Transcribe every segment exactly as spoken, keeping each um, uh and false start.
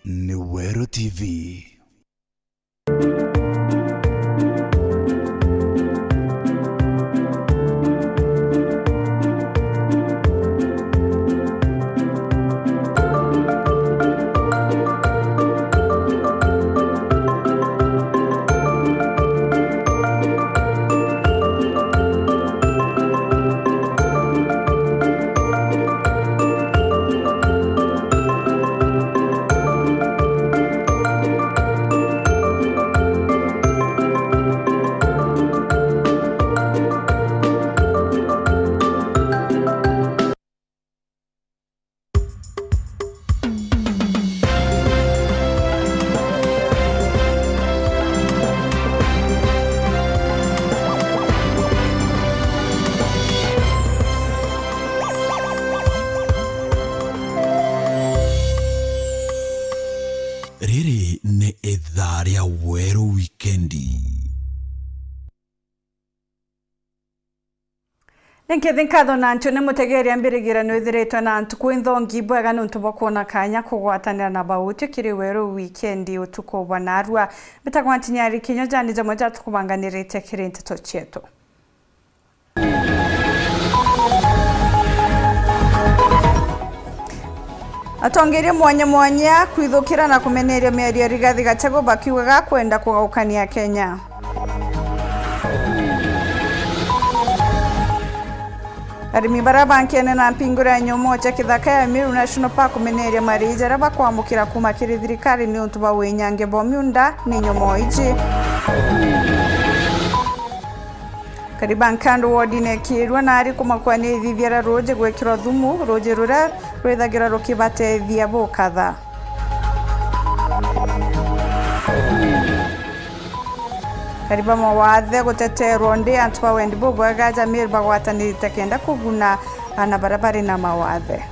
ni Weru T V. Riri ni ithaa ria Weru Wikendi. Ni nkithi nkatho na ntiune mutegeria mbirigiro nwithiritwe na ntuku inthongi bwega niuntu bwa kwona kanya kugwatanira na bauti kiri Weru Wikendi utuku bwa narua. Mbitagwa Ntinyari Kinyo, jani jamwe ja tukubanganirite kiri nteto cietu. Atongeria mwanya mwanya kwithukira na kumeneria miario ya Rigathi Gachagua bakiugaga kwenda kugaukania Kenya. Arimi baria bankene na mpinguro ya nyomoo cia kithaka ya Meru National Park kumeneria marii jaria bakwamukira kuma kiri thirikari niuntu bwa winyange bwa miunda ni nyomoo iji. Kariba Nkandu wodine Kirua na ari kumakua ni ithithia ria ruuji gwikirwa thumu, ruuji ruria rwithagirwa rukibatethia bukatha. Kariba mawathe guteterwa ndi antu ba wendi bubwega ja Meru bagwatanirite kenda kuguna ana baria bari na mawathe.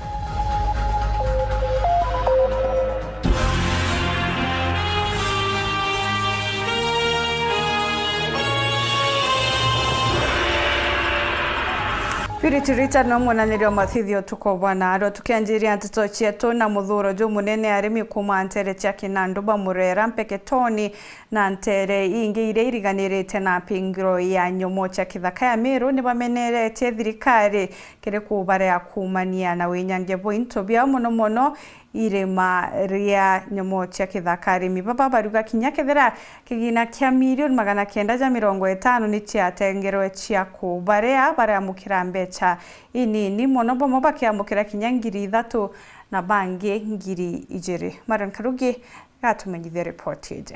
Spirit Richard no mwonaniria wa mathithio tuko bwana arwa tukianjiria nteto cietu na muthuro jumunene arimi kuma ntere cia Kinandu bamurera Mpeketoni na ntere ingi iria iriganirite na mpingiro ya nyomo cia kithaka ya Meru nibameneretie thirikari kiri kubarea kuumania na winyange bwa into biao, mono mono irima ria nyomo cia kithaka. Arimi baba bariuga kinya kethira kigina kia milioni magana kenda ja mirongo itano ni ciatengerwe cia kubarea, bareamukira mbecha inini mono, bamwe bakiamukira kinya ngiri ithatu na bangi ngiri ijiri. Marion Karugi gatumenyithia ripoti iji.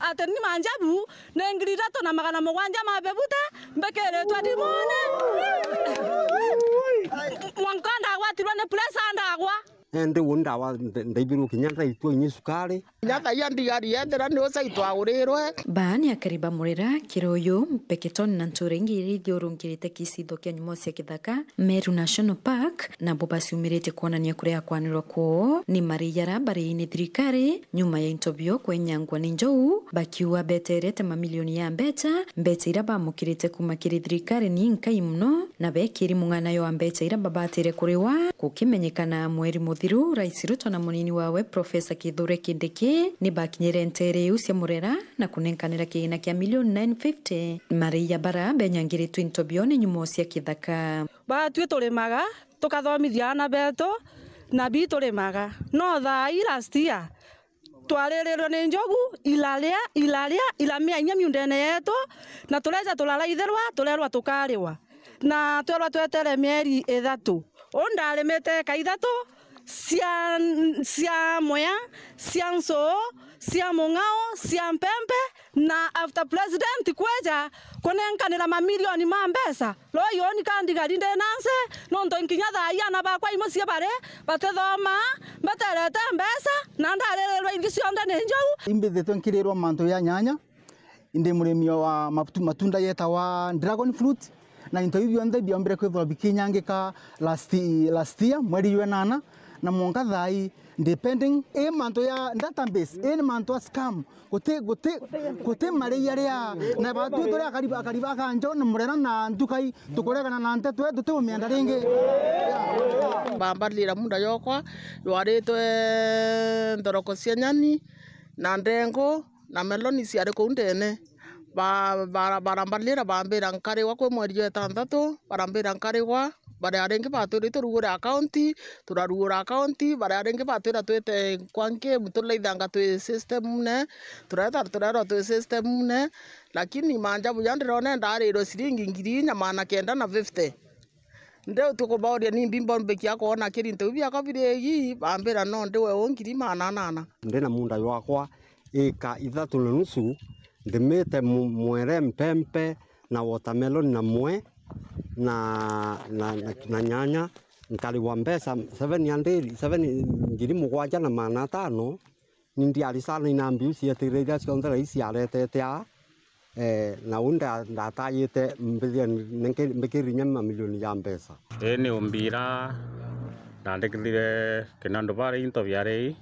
Ati ni manjabu ni ngiri ithatu na magana mugwanja ma bebute mbikiritwe ndimone. Mwanka ndagwatirwe ni pressure ndagwa. Indi uu ndawa nde-, ndaibirwe kinya ndaitwa inya cukari. Kinya thaia ndigari ethira ni ucai twagurirwe. Baa ni akari ba Murera, Kiruyu, Mpeketoni na ntuura ingi iria ithiurungirite kicitho kia nyomo cia kithaka, Meru National Park, nabo baciumiritie kwonania kuria kwanirwa kwoo ni marii jaria barii ni thirikari, nyuma ya into bio kwenyangwa ni njou, bakiuga beterete mamilioni ya mbecha, mbecha iria bamukirite kuma kiri thirikari ni nkai mono, na bekiri mung'anayo wa mbecha iria babatire kuriwa. Gukimenyekana mweri muthiru, Rais Ruto na munini wawe Professor Kithure Kindiki ni bakinyire ntere iu cia Murera na kunenkanira kigina kia milioni nine fifty. Marii ja bara benyangiritwe into bio ni nyomo cia kithaka. Batwi turimaga, tukathomithia aana betu, na bi turimaga. No thaa ii last year, twaririrwe ni njogu, ilaria, ilaria, iramia inya miundene yetu, na tureja turaraithirwa, turerwa tukariwa. Na twerwa twetere mieri ithatu. Uu ndarimite eka ithatu, cia, cia muya, cia ncuu, cia mung'ao, cia mpempe, na after president kweja kunenkanira mamilioni ma mbeca, ruu uni ka ndigari ndi na nse, nontu nkinya thaa ii aana bakwa i mucii bari batithoma, mbaterete mbeca, na ndaririrwe ingi cionthe ni njou. Imbithitwe nkirirwa mantu ja nyanya, ndi murimi wa matu-, matunda yetawa dragon fruit, na into iu bionthe biombire kwithirwa bikinyangika last, last year, mweri jwa enana, na mwanka thaa ii ndi pending. Ii mantu ya database, ii ni mantu ya scam. Guti, guti, guti maria ria. Na batu turi akari, akari ba Kanjo na Murera na Ntukai, tukuregana na nteto ii, tutiumienda ringi. Bambalira munda yokwa, ywaritwe nthoroko cia nyani, na ndengu, na meloni ciari kuu ndene. Ba-, bara-, barambalira bambira nkarigwa kwi mweri jwa itantatu, barambira nkarigwa, baria ringi batwirite turugure akaunti, turarugura akaunti, baria ringi batwira twite kwa game, turaithanga twi system-ne, tureta, turerwa twi system-ne, lakini maajabu ja ndirona ndarirwe ciringi ngiri inya magana kenda na fifty. Ndiu tukubauria nimbi mbombikia kwona kirinto biu biakwa biri igi, bambira no ndiwe u ngiri magana anana. Ndi na munda jwakwa ika ithatu na nusu, ndimite mu-, mwere, mpempe, na watermelon na mwe, na, na, na, na nyanya, nkarigwa mbeca seven hundred, seven, ngiri mugwanja na magana atano, ni ndiari sana ina mbiu cietirire iria cionthe rais aretete aa, eh, na u nda-, ndatayite mbithia nki-, mbikiri inya mamilioni ja mbeca. Ii ni umbira, ndandikithire kinandu baria into biari ii,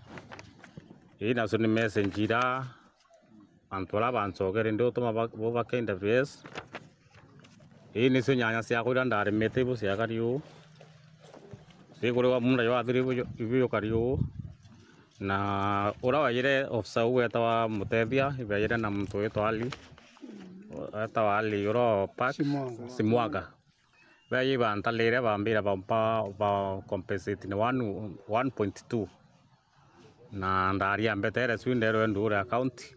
ii nacio ni message ira antu baria bancokere ndi utuma ba-, bo ba K W S. Ii nicio nyanya ciakwa iria ndarimite ibu ciakari uu. Cikurigwa munda jwathire ibu ju-, ibu jukari uu. Na uria waijire officer uu wetawa Mutethia, ibaijire na muntu witwa Ali. Wetawa Ali, uria wa Park Simwaga. Simwaga. Baiji bantalire bambira ba, ba, ba compensate ni one, one point two. Na ndaria mbetere cu nderwe ndure account,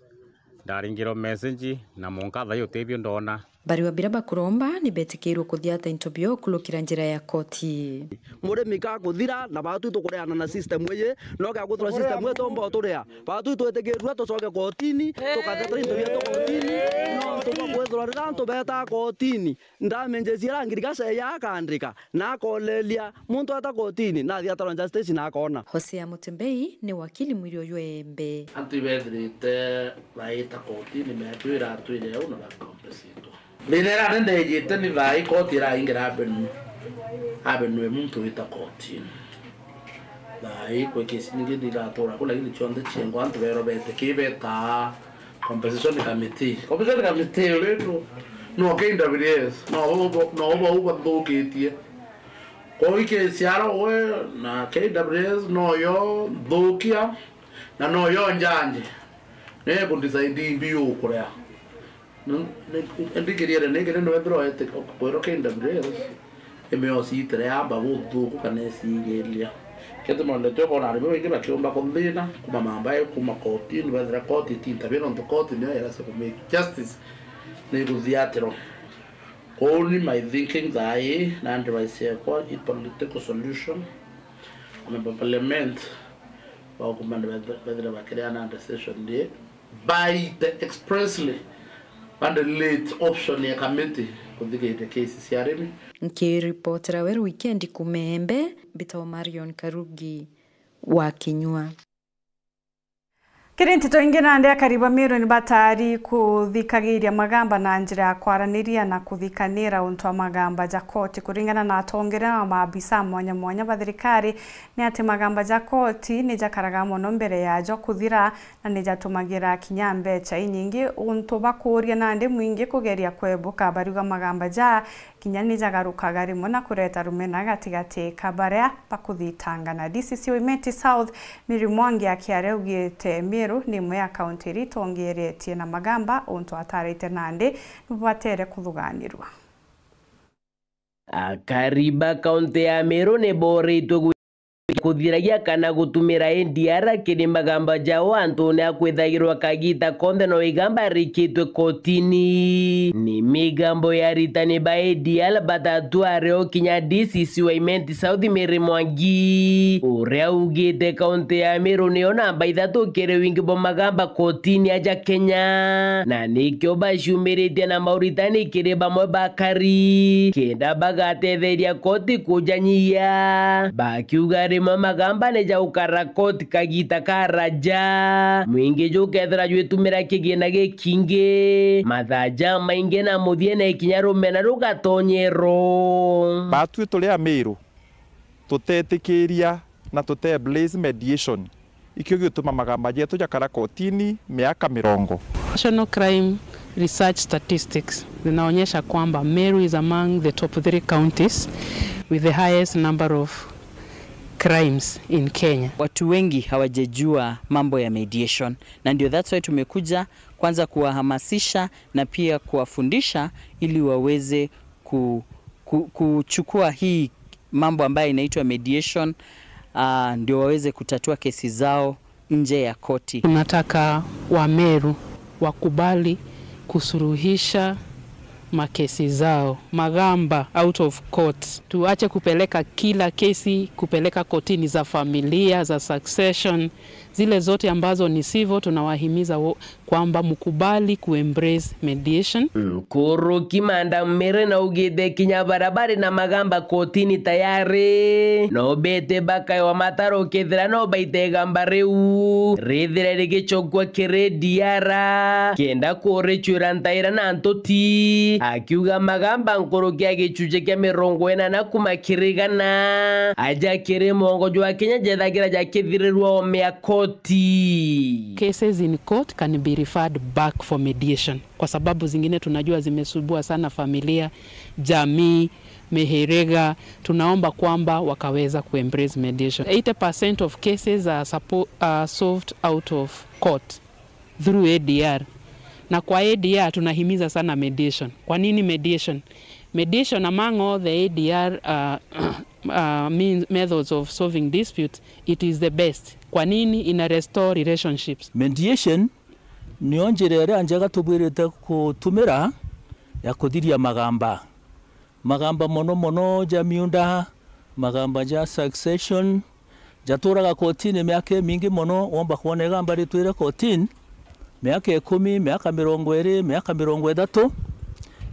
ndaringirwe message, na mwanka thaa ii utibio ndona. Bariwa biria bakuromba ni betikirwe kuthiata into bio kurukira njira ya koti. Murimi kakuthira, na baatwi tukureana na system iji, no gia kwithirwa system iji tumba uturia. Baatwi twitikirua tucoke kotini, tukatheta into bietu kotini, nontu bwa kwithirwa riria antu betaa kotini, ndamenje ciara ngirigaca ya akandika, na akoleria muntu eta kotini, na athiatarwa justice na akona. Hosea Mutembei ni wakili mwiri uyu embe. Antu ibethirite baita kotini, meetwira atwire au na bakompesitwa. Thina iria ni ndejite ni thaa ii koti iraingira avenue, avenue muntu wita kotini. Thaa ii kwi kesi nyingi iratura ku, lakini cionthe ciengwa antu berwa bete ki betaa compensation committee. Compensation committee uritu no K W S, no bo, no bo bathukitie. Kwa hiyo kesi ya we na K W S no yo thukia na no yo njanji. Ne ku decide mbi ukurea. Ndikiriere ni kiri no ethirwa eti kwirwa K W S, imeo ciitire amba buthuku kana icigiria. Kethira no ndeto kwona arimi baingi bakiumba kuthina, kuma mambae, kuma kotini, bethira koti itintabia nontu koti niyo iracia ku make justice, ni ikuthiatirwa. Kuu ni my thinking thaa ii, na advice yakwa, i political solution, na ba parliament, baukuma ni bethira bakireana decision ri, baite expressly and late option ya committee kuthikiria kesi cia arimi. Nkiripotera Weru Weekend kuuma Embe, mbitagwa Marion Karugi wa Kinyua. Kiri ntito ingi nandi, akari ba Meru ni batari kuthikagiria magamba na njira ya kwaraniria na kuthikanira untu wa magamba ja koti. Kuringana na atongeria na maabisa mwanya mwanya ba thirikari, ni ati magamba ja koti ni jakaraga mono mbere yajo kuthira, na ni jatumagira kinya mbecha inyingi, untu bakuria nandi mwingi kugeria kwebuka. Bariuga magamba ja kinya ni jagarukaga rimwe na kureta rumena gatigati ka baria bakuthitangana. D C C wa Imenti South, Mary Mwangi, akiaria augite Meru ni imwe ya kaunti iria itongeretie na magamba, untu atarite nandi nibo batere kuthuganirua. Akari ba kaunti ya Meru ni boritwe kuthiragia kana gutumira A D R kiri magamba jao antune a kwithagirwa kagita konthe no igamba rikitwe kotini. Ni migambo ya aritani ba A D R batatu ario kinya D C C wa Imenti South Mary Mwangi, uria ugite kaunti ya Meru niyo namba ithatu kiri wingi bwa magamba kotini aja Kenya, na nikio baciumiritie na mauritani kiri bamwe bakari kenda bagatetheria koti kujanyia. Bakiuga rimwe magamba ni ja gukara koti kagita karaja, mwingi jukethira jwitumira kigina gikingi, mathaa jamaingi na muthia na ikinya rumena rugatonyerwo. Batwi turi Amiru tutetikiria na tute embrace mediation, ikio gituma magamba jetu jakara kotini miaka mirongo. National Crime Research Statistics zinaonyesha kwamba Meru is among the top three counties with the highest number of crimes in Kenya. Watu wengi hawajajua mambo ya mediation, na ndio that's why tumekuja kwanza kuwahamasisha na pia kuwafundisha ili waweze ku, ku, kuchukua hii mambo ambayo inaitwa mediation, ah, ndio waweze kutatua kesi zao nje ya koti. Tunataka Wameru wakubali kusuruhisha makesi zao, magamba out of court. Tuache kupeleka kila kesi, kupeleka kotini za familia, za succession, zile zote ambazo ni civil, tunawahimiza wo, kwamba mkubali kuembrace mediation. Nkuruki Madam Mary naugite kinya baria bari na magamba kotini tayari no bete bakaewa mataro kethira no baite igamba riu rithire rigicokua kiri D R kenda kuricwira ntaira na ntuti, akiuga magamba nkuruki ya gicunji kia mirongo inana kuma kiri igana aja kiri mongo jwa Kenya jethagira jakithirirwa o mia koti. Cases in court can be referred back for mediation, kwa sababu zingine tunajua zimesumbua sana familia, jamii, mihiriga. Tunaomba kwamba wakaweza kuembrace mediation. Eighty percent of cases are, suppo- are solved out of court through A D R, na kwa A D R tunahimiza sana mediation. Kwa nini mediation? Mediation among all the A D R uh, uh, means, methods of solving disputes, it is the best. Kwa nini? Ina restore relationships. Mediation nio njira iria njega tubwirite kutumira ya kuthiria magamba. Magamba mono mono ja miunda, magamba ja succession, jaturaga kotini miaka imingi mono, womba kwona igamba ritwire kotini miaka ikumi, miaka mirongo iri, miaka mirongo ithatu,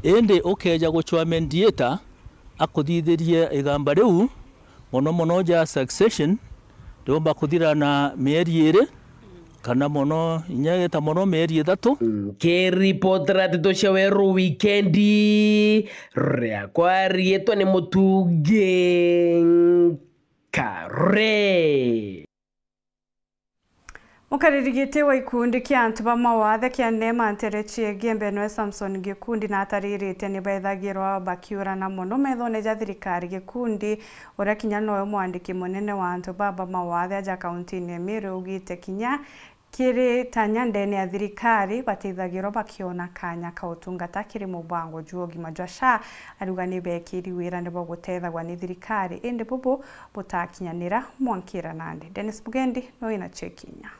indi ukeja gucwa mediator akuthithirie igamba riu, mono mono ja succession, riumba kuthira na mieri iri, kana mono, inya igita mono mieri ithatu. Nkiripotera nteto cia weru wikendi, riakwa riitwa ni Mutungi Nkare. Mukariri giti wa ikundi kia antu ba mawathe kia Neema Nterechi Igembe noe Samson Gikundi nataririte ni bethagirwa bakiurana mono methone ja thirikari. Gikundi, uria kinya noe mwandiki munene wa antu baba mawathe aja kauntini ya Meru, augite kinya kiri tanya ndene ya thirikari bateithagirwa bakiona kanya ka utungata kiri mubango jwa ugima jwa SHA. Ariuga ni bekiri wirane bwa gutethagwa ni thirikari, indi bubu butakinyanira mwankira nandi. Dennis Mugendi no wina chekinya.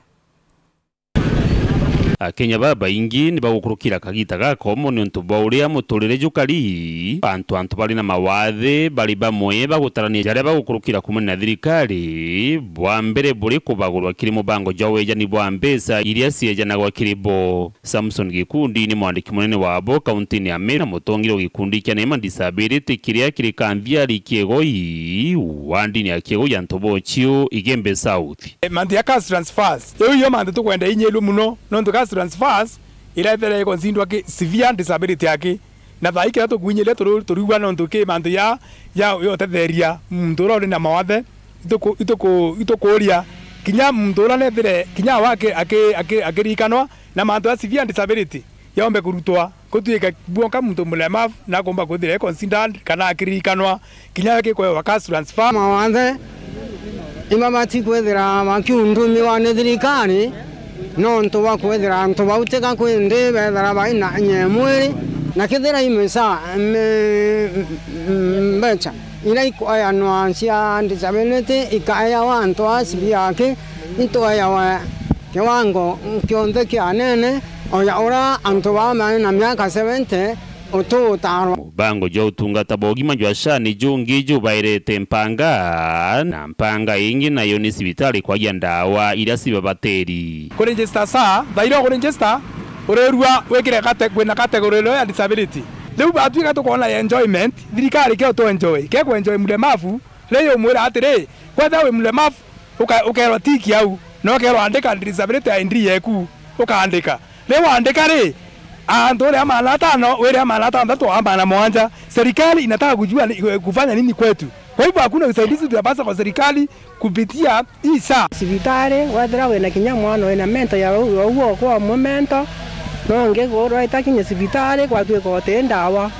Akenya babaingi ni bagukurukira kagita gakomo niuntu bwa uria muturire jukari. Antu, antu bari na mawathe bari bamwe bagutarania jaria bagukurukira kumania na thirikari, bwa mbere buri kubagurwa kiri mubango jwa wejani bwa mbeca iria ciejanagwa kiri bo. Samson Gikundi ni mwandiki munene wabo kauntini ya Meru na mutongeria wa gikundi kia Neema Disability kiria kiri Kanthiari Kiegoi, wandini ya Kiegoi ya Ntobochio, Igembe South. Mantu ya cash transfers, iu iyo mantu tukwenda inyilwe muno, nontu cash transfers irethere ikonsindwa ki severe disability aki, na thaa ii kiria tukwinyiria turu-, turigwa nontu ki mantu ya, ya, ya utetheria muntu uria uri na mawathe, ituku-, ituku-, itukuria kinya muntu uria nethire kinya awe aki-, aki-, aki-, akirikanwa na mantu ya severe disability yombe kurutwa, kutuike bwonka muntu mulemavu nakumba kwithira e considered kana akirikanwa kinya we kikwewa cash transfer. Mawathe ibabati kwithira bakiundumiwa ni thirikari, nontu bwa kwithira antu bau tiga kwindi bethira bai na inya ya mwiri, na kethira i misa-, mi-, mbecha iria ikoeanwa cia disability ikaeawa antu a severe aki, itweawe kiwango kionthe kia anene, oya uria antu baa bari na miaka seventy utuutarwa. Mubango jwa utungata bwa ugima jwa SHA ni jungi jubairite mpanga, na mpanga ingi nayo ni cibitari kwagia ndawa iria cibabatiri. Kuregister SHA, thaa iria ukuregister, urirua wikire kate-, kwina category ino ya disability. Riu batwika tukwona enjoyment, thirikari kio tu enjoy, ke ku enjoy mulemavu, riu umwira atiri, kwethira wi mulemavu, uka-, ukerwa tiki au, na ukerwa andika disability I D yeku, ukaandika. Riu waandika ri, antu uria magana atano, wiria magana atanthatu, a magana mugwanja, serikali inataka kujua ni, kufanya nini kwetu. Kwa hivyo hakuna usaidizi tunapaswa kwa serikali kupitia hii saa. Cibitari, wethira wina kinya mwana wina mento ya uu, ya uu okwa umwe mento, no ungi urwaita kinya cibitari, gwatuika uti ndawa.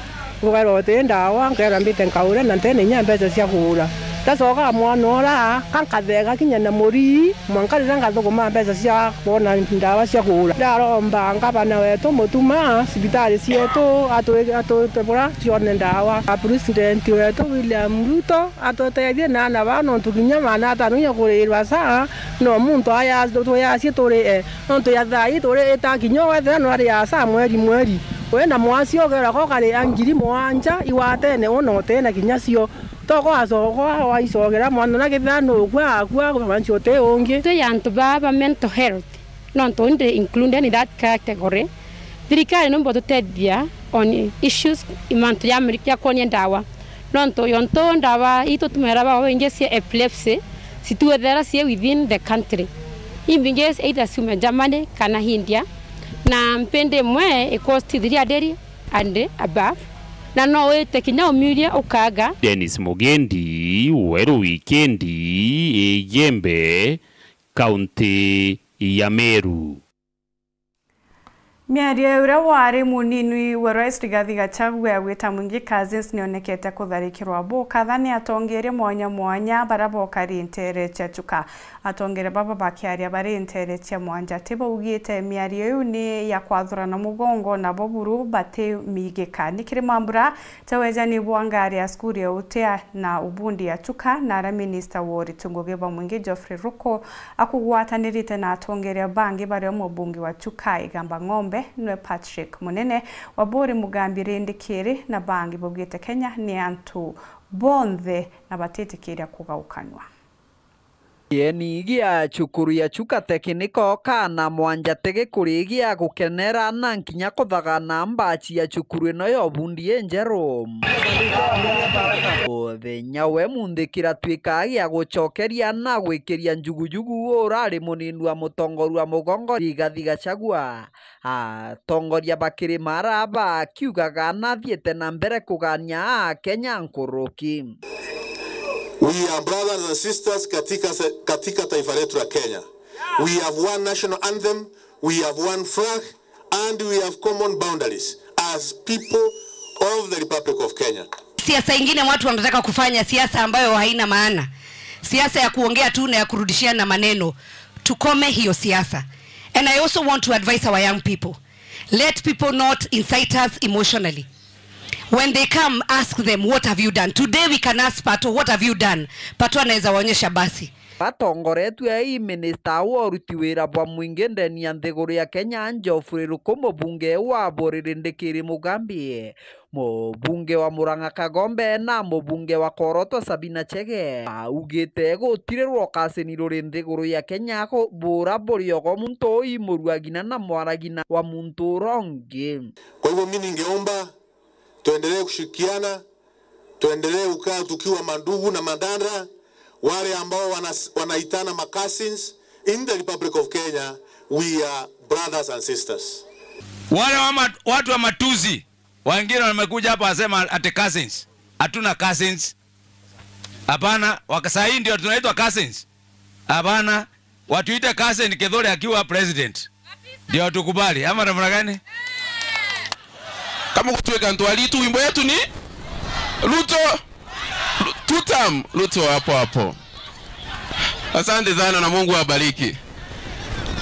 Ukairwa uti ndawa, nkairwa mbite nkaure na ntene inya mbeca cia kuura. Ndacoka mwana ura, ka nkathega kinya na murii, mwanka riria ngathuguma mbeca cia kwona ndawa cia kuura. Ndaromba ngavana wetu Mutuma, cibitari cietu, atwi-, atwite bura cione ndawa. A president wetu William Ruto, atutethie na aana baa, nontu kinya maana atano inya kurirwa saa, no muntu aya, twiyacie turi, eh, nontu ya thaa ii turi ita kinya wethira nwari ya saa mweri mweri. Wina mwasi ugera ko kari a ngiri mugwanja igwatene, una utena kinya cio. Toko acokwa waicogera mwana na kethira nukua akua, mwanci uti ungi. Twi antu baa ba mental health. Nontu ndi included in that category. Thirikari no mbo tutethia on issues mantu ya mri-, ya kwonia ndawa. Nontu yontu ndawa ii tutumira baba baingi cia epilepsy, cituethera cie within the country. Imbingi either ciume Germany kana India, na mpindi imwe i cost three hundred and above, na no wite kinya umiuria ukaga. Dennis Mugendi, Weru Wikendi, Igembe, kaunti ya Meru. Miario ya uria wari munini wa Rais Rigathi Gachagua ya gwita mwingi Cousins nionekete kutharikirwa bukatha ni atongeria mwanya mwanya baria bokari ntere cia Chuka. Atongeria baba bakiaria bari ntere cia Mwanjati baugite miario iu ni ya kwathurana mugongo, nabo buru batimigika. Ni kiri mambura ta wejani bwa ngari ya cukuru ya utia na ubundi ya Chuka, na aria minista wa uritu ngugi bwa mwingi Geoffrey Ruku akugwatanirite na atongeria bangi bario mubunge wa Chuka Igamba Ng'ombe, nwe Patrick Munene, Waburi Mugambi Rindikiri na bangi baugite Kenya ni antu bonthe na batitikiria kugaukanua. Kieni gia cukuru ya Chuka Technical kana Mwanjati gikuri gia gukenera na nkinya kuthagana mbachi ya cukuru ino ya ubundi injeru. Muthenya we munthi kiratwika gia gucokeria na gwikiria njugujugu urari munini wa mutongoria wa mugongo Rigathi Gachagua. Atongoria bakiri maraba kiugaga nathiite na mbere kugania Akenya nkuruki. We are brothers and sisters katika se-, katika taifa letu la Kenya. We have one national anthem, we have one flag, and we have common boundaries as people of the Republic of Kenya. Siasa ingine watu wanataka kufanya siasa ambayo haina maana. Siasa ya kuongea tu na ya kurudishiana maneno. Tukome hiyo siasa. And I also want to advise our young people. Let people not incite us emotionally. When they come, ask them, "What have you done?" Today we can ask Pato, "What have you done?" Pato anaweza waonyesha basi. Batongoretue i minista wa uruti wira bwa mwingi ndeni ya nthiguru ya Kenya, Geoffrey Ruku, mubunge wa Buriri Ndikiri Mugambi, mubunge wa Murang'a Kagombe na mubunge wa Koroto Sabina Chege. Augite gutiri rwokasini ruri nthiguru ya Kenya ku-, bura buri ogo muntu ui murua ng'ina na mwana ng'ina wa muntu uria ungi. Kwa hivyo mimi ningeomba tuendelee kushirikiana, tuendelee kukaa tukiwa mandugu na madada. Wale ambao wana-, wanaitana ma cousins in the Republic of Kenya, we are brothers and sisters. Wale wa mat-, watu wa matusi, wengine wamekuja hapa wasema ati cousins. Hatuna cousins. Hapana, waka-, saa hii ndio tunaitwa cousins? Hapana. Watuite cousin Kithure akiwa president. Ndio tukubali, ama namna gani? Kama kutuweka ntwali tu, wimbo yetu ni Ruto. Ru-, two term, Ruto hapo hapo. Asante sana na Mungu awabariki.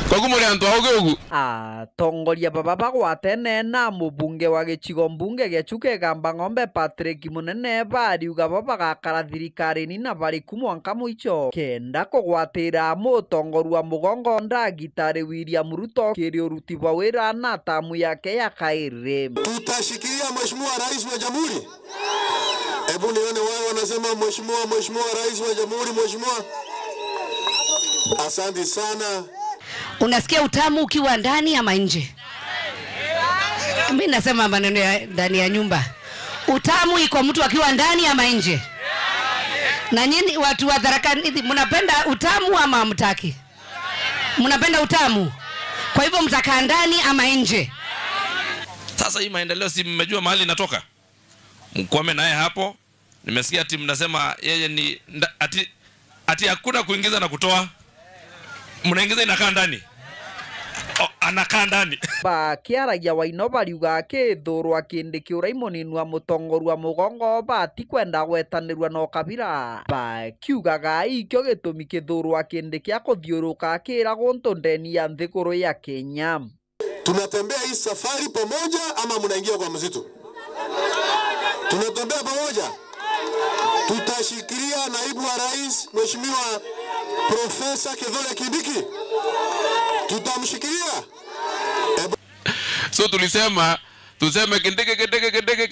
Kwa kumuri antu auge ugu. Atongoria baba bagwatene na mubunge wa gicigo mbunge gia Chuka Igamba Ng'ombe Patrick Munene bariuga bo bagakara thirikarine na bariku mwanka mwicho kenda kugwatira mutongoria wa mugongo Ndagitari William Ruto kiri uruti bwa wira na tamu yake ya kairi. Tutashikilia Mheshimiwa Rais wa Jamhuri. Hebu nione wao wanasema, "Mheshimiwa, Mheshimiwa Rais wa Jamhuri, Mheshimiwa." Asante sana. Unasikia utamu ukiwa ndani ama nje? Mi nasema maneno ya ndani ya nyumba. Utamu iko mtu akiwa ndani ama nje? Na nyinyi watu wa Tharaka Nithi, mnapenda utamu ama hamtaki? Mnapenda utamu? Kwa hivyo mtakaa ndani ama nje? Sasa hii maendeleo, si mmejua mahali inatoka? Mkwame naye hapo, Nimesikia ati mnasema yeye ni nda-, ati, ati hakuna kuingiza na kutoa. Mnaingiza inakaa ndani. Oh, anakaa ndani. Bakiaragia Waino bariuga Kithurwa Kindiki uria i munini wa mutongoria wa mugongo batikwenda gwetanirua na ukabira. Bakiugaga ikio gitumi Kithurwa Kindiki akuthiuruka akira guntu ndeni ya nthiguru ya Kenya. Tunatembea hii safari pamoja ama mnaingia kwa msitu? Tunatembea pamoja. Tutashikilia naibu wa rais, Mheshimiwa Profesa Kithure Kindiki. Tutamshikilia. So tulisema, tuseme Kindiki, Kindiki, Kindiki,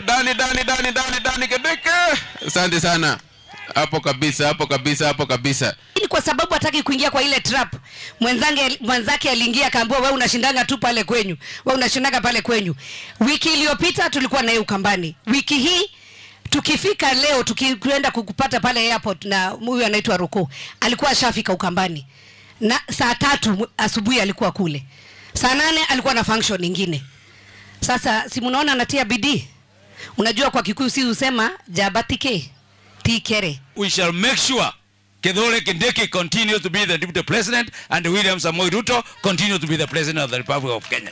ndani, ndani, ndani, ndani, ndani, Kindiki. Asante sana. Hapo kabisa, hapo kabisa, hapo kabisa. Ni kwa sababu hataki kuingia kwa ile trap. Mwenzange, mwenzake aliingia akaambiwa, "Wewe unashindanga tu pale kwenyu. Wewe unashindanga pale kwenyu." Wiki iliyopita tulikuwa naye Ukambani. Wiki hii tukifika leo, tukienda kukupata pale airport na huyu anaitwa Ruku. Alikuwa ashafika Ukambani. Na saa tatu mu-, asubuhi alikuwa kule. Saa nane alikuwa na function nyingine. Sasa si mnaona anatia bidii? Unajua kwa Kikuyu si usema, "Jabatike, tikere." We shall make sure Kithure Kindiki continues to be the deputy president and William Samoei Ruto continues to be the president of the Republic of Kenya.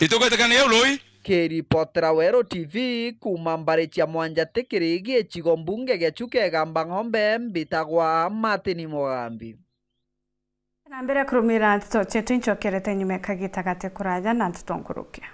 Itugwetekania ului? Kiripotera Weru T V kuuma mbari cia Mwanja Tikiri gicigo mbunge gia Chuka Igamba Ng'ombe, mbitagwa Martin Mugambi. Na mbere ya kurumira nteto cietu, incokerete nyuma ya kagita gati kuraya na nteto nkurukia.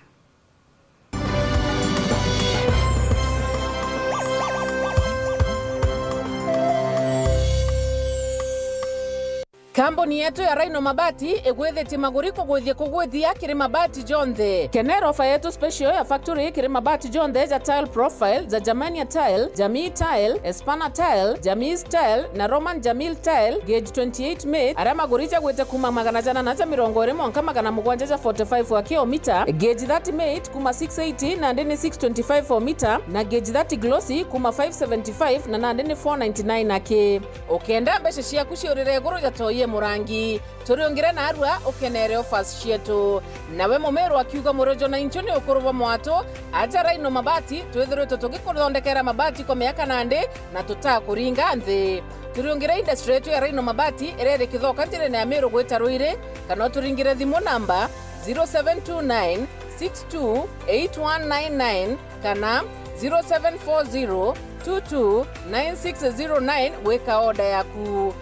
Kambuni yetu ya Rhino Mabati igwithitie maguri kugwithia kugwithia kiri mabati jonthe. Kenera ofa yetu special ya factory kiri mabati jonthe ja tile profile, ja Germania tile, Jamii tile, Espana tile, Jamii tile na Roman Jamil tile, gauge twenty-eight mate, aria maguri jagwite kuuma magana jana na ja mirongo iri mwanka magana mugwanja ja forty-five aki o mita, gauge thirty mate kuuma six eighty nandi ni six twenty-five o mita, na gauge thirty glossy kuuma five seventy-five na nandi ni four ninety-nine aki. Ukenda mbeca ciaku ciurire iguru ja toi e murangi, turiungire narua ukenere offers cietu. Nawe mumiru akiuga, "Murojo na inchu ni ukuru bwa mwatu, aja Rhino Mabati, twithiritwe tugikuthondekera mabati kwa miaka nandi na tutakuringa nthi." Turiungire industry yetu ya Rhino Mabati iria iri Kithoka njirene ya Miru gwita Ruiri, kana uturingire thimu namba zero seven two nine six two eight one nine nine kana zero seven four zero two two nine six zero nine gwika order yaku.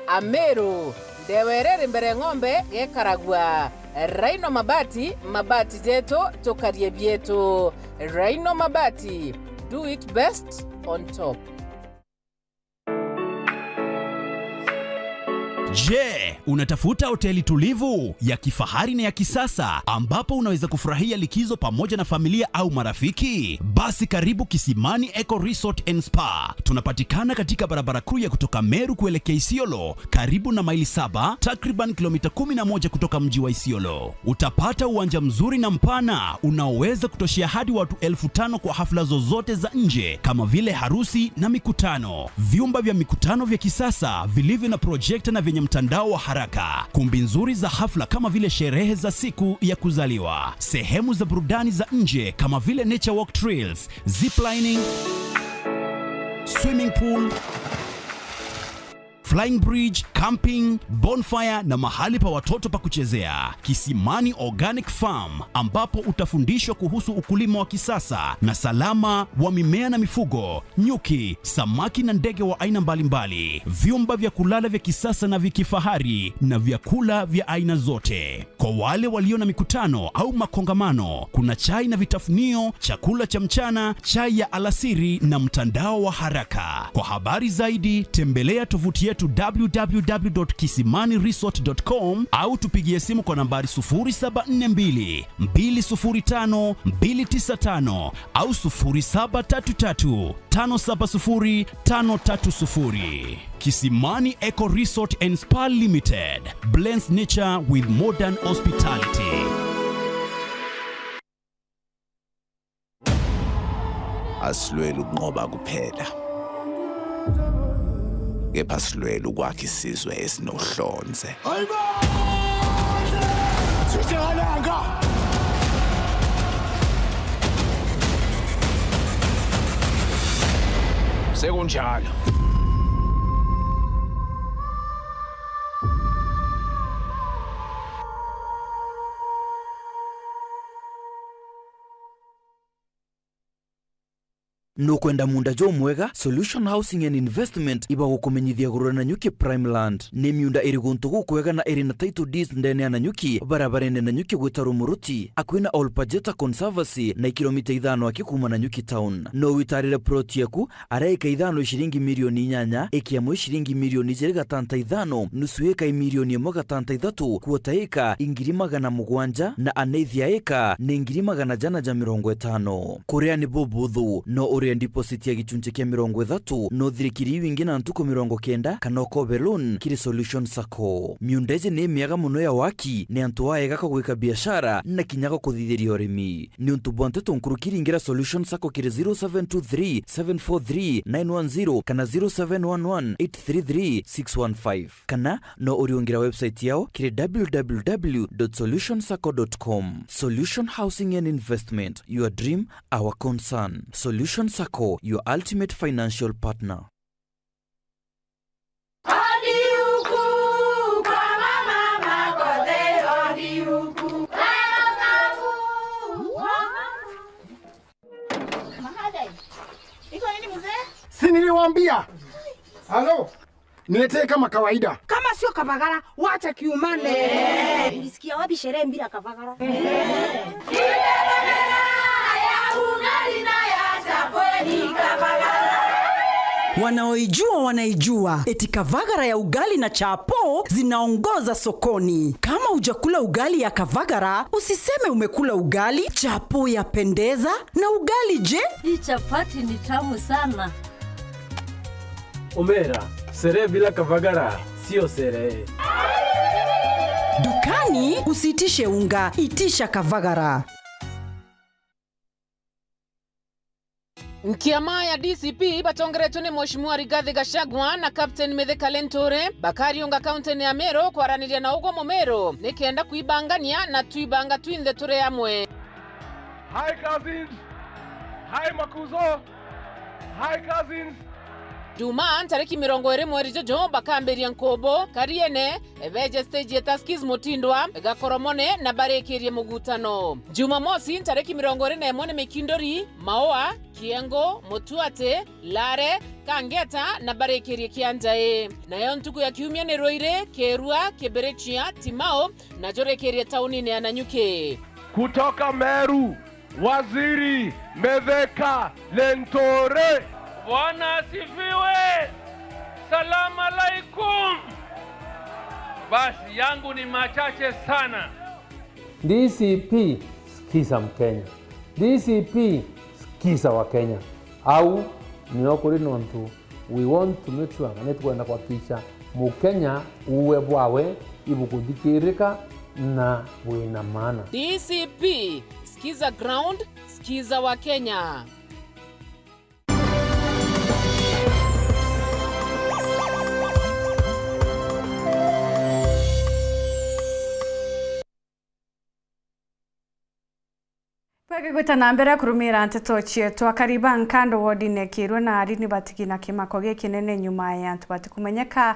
Ameru, ndewa iria iri mbere ng'ombe gekaragua. Rhino Mabati, mabati jetu, tukarie bietu. Rhino Mabati, do it best on top. Je, unatafuta hoteli tulivu, ya kifahari na ya kisasa ambapo unaweza kufurahia likizo pamoja na familia au marafiki? Basi karibu Kisimani Eco Resort and Spa. Tunapatikana katika barabara kuu ya kutoka Meru kuelekea Isiolo, karibu na Maili Saba, takriban kilomita kumi na moja kutoka mji wa Isiolo. Utapata uwanja mzuri na mpana unaoweza kutoshea hadi watu elfu tano kwa hafla zozote za nje kama vile harusi na mikutano. Vyumba vya mikutano vya kisasa vilivyo na projekta na vyenye mtandao wa haraka. Kumbi nzuri za hafla kama vile sherehe za siku ya kuzaliwa. Sehemu za burudani za nje kama vile nature walk trails, ziplining, swimming pool, flying bridge, camping, bonfire na mahali pa watoto pa kuchezea. Kisimani Organic Farm, ambapo utafundishwa kuhusu ukulima wa kisasa na salama wa mimea na mifugo, nyuki, samaki na ndege wa aina mbalimbali, vyumba vya kulala vya kisasa na vya kifahari na vyakula vya aina zote. Kwa wale walio na mikutano au makongamano, kuna chai na vitafunio, chakula cha mchana, chai ya alasiri na mtandao wa haraka. Kwa habari zaidi, tembelea tovuti yetu w w w dot kisimani resort dot com au tupigie simu kwa nambari sufuri saba nne mbili, mbili sufuri tano, mbili tisa tano au sufuri saba tatu tatu, tano saba sufuri, tano tatu sufuri. Kisimani Eco Resort and Spa Limited blends nature with modern hospitality. Asilweli ukunqoba kuphela, kepha silweli ukwakha isizwe esinohlonze. Sisehalanga! Según Chalo. Nukwenda munda jumwega? Solution Housing and Investment ibagukumenyithia gurura na nyuki Prime Land. Ni miunda iri guntu gukwega na iri na title deeds ndene ya Nanyuki, barabarene Nanyuki gwita Rumuruti, akui na Olpajeta Conservancy na ikilomita ithano aki kuuma Nanyuki town. No witarire plot yaku, ara eka ithano i ciringi milioni inyanya, eki amwe i ciringi milioni ijiri gatanta ithano, nusu eka i milioni imwe gatanta ithatu, quarter eka i ngiri magana mugwanja, na an eighth ya eka ni ngiri magana jana ja mirongo itano. Kuria ni bubuthu, no urie deposit ya gicunci kia mirongo ithatu, no uthirikiri iu ingi na ntuku mirongo kenda, kana ukobe loan kiri Solution Sacco. Miunda iji ni miega mono ya waki, ni antu aega ka gwika biashara na kinya ga kuthithiria urimi. Niuntu bwa nteto nkuruki, ringira Solution Sacco kiri zero seven two three, seven four three, nine one zero kana zero seven one one, eight three three, six one five. Kana no uriungira website yao kiri w w w dot solution sacco dot com. Solution Housing and Investment, your dream, our concern. Solution Sacco, your ultimate financial partner. Si niliwaambia? Halo? Niletee kama kawaida. Kama sio Kavagara, wacha kiumane. Ulisikia wapi sherehe bila Kavagara? Wanaoijua wanaijua, eti Kavagara ya ugali na chapo zinaongoza sokoni. Kama hujakula ugali ya Kavagara, usiseme umekula ugali. Chapo yapendeza, na ugali je? Hii chapati ni tamu sana. Omera, sherehe bila Kavagara sio sherehe. Dukani usiitishe unga, itisha Kavagara. Nkiama ya D C P batongeretwe ni Mheshimiwa Rigathi Gachagua na Captain Mithika Linturi bakariunga kaunti-ini ya Meru kwaraniria na ugwe Mumiru nikenda kwibangania na twibanga twinthe turi amwe. Hi cousins. Hi makuzo. Hi cousins. Jumaa ntariki mirongo iri mweri juju bakambiria nkubu Kariene, beje stage ya Tuskys Mutindwa, Gakoromone na barikirie mugutano. Jumamosi ntariki mirongo iri na imwe ni Mikinduri, Maua, Kiengo, Mutuati, Lare, Kangeta na barikirie Kianjai. Nayo ntuku ya kiumia ni Ruiri, Kirua, Kibirichia, Timau na jurikirie taunini ya Nanyuki. Kutoka Meru, Waziri Mithika Linturi. Bwana asifiwe. Salam alaikum. Basi, yangu ni machache sana. D C P, sikiza Mkenya. D C P, sikiza Wakenya. Au nio kuri nontu We want to make sure kana nitukwenda kuhakikisha Mukenya uwe bwawe ibukuthikirika na bwina maana. D C P, sikiza ground, sikiza Wakenya. Bwega gwita na mbere kurumira nteto cietu. Akari ba Nkando wodine Kirua na Ari ni batigi na kimako gikinene nyuma ya antu batikumenyeka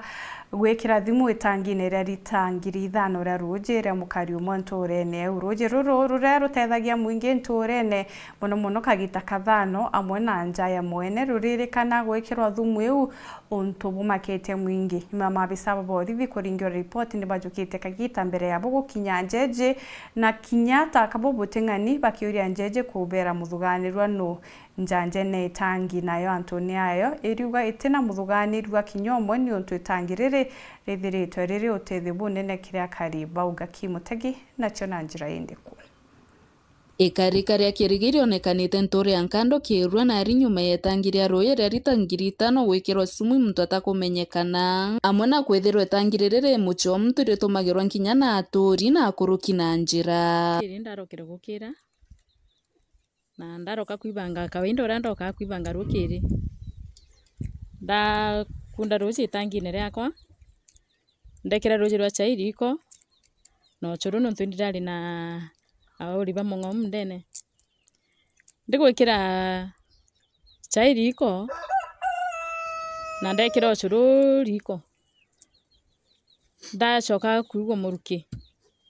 gwikira thimu itangine ria rita ngiri ithano ria ruuji ria mukari umwe nturene iu. Ruuji ruru ruria rutethagia mwingi nturene, mono mono kagita kathano amwe na nja ya mwene, ruririkana gwikirwa thumu iu untu bumakitie mwingi. Imwe ya maabisa ba borithi kuringirwa ripoti ni bajukite kagita mbere yabo gukinya njeje, na kinya taka bo buting'ani bakiuria njeje kubera muthuganirwa nu njanjene itangi, nayo antuni yayo iriuga itina muthuganirwa kinya umwe, niuntu itangi riri rithiritwe riri utethio bunene kiri akari bauga ki Mutegi nacio na njira indiku. Ikarika ria kirigi rionekanite nturi ya Nkando Kirua na ari nyuma ya itangi ria ruuji ria rita ngiri itano gwikirwa sumu i muntu atakumenyekana, amwe na kwithirwa itangi riri ri mucii wa muntu ritumagirwa nkinya na aturi na akuruki na njira. Iri ndarokire gukira, na ndaroka kwibanga kawaida uria ndokaga kwibanga rukiri, ndakunda ruuji itangine riakwa, ndekira ruuji rwa chai riko na uchuru, nontu indirari na auri ba mung'ao mundene. Ndigwikira chai riko, na ndekira ucuru riiko. Ndacoka kuigua muruki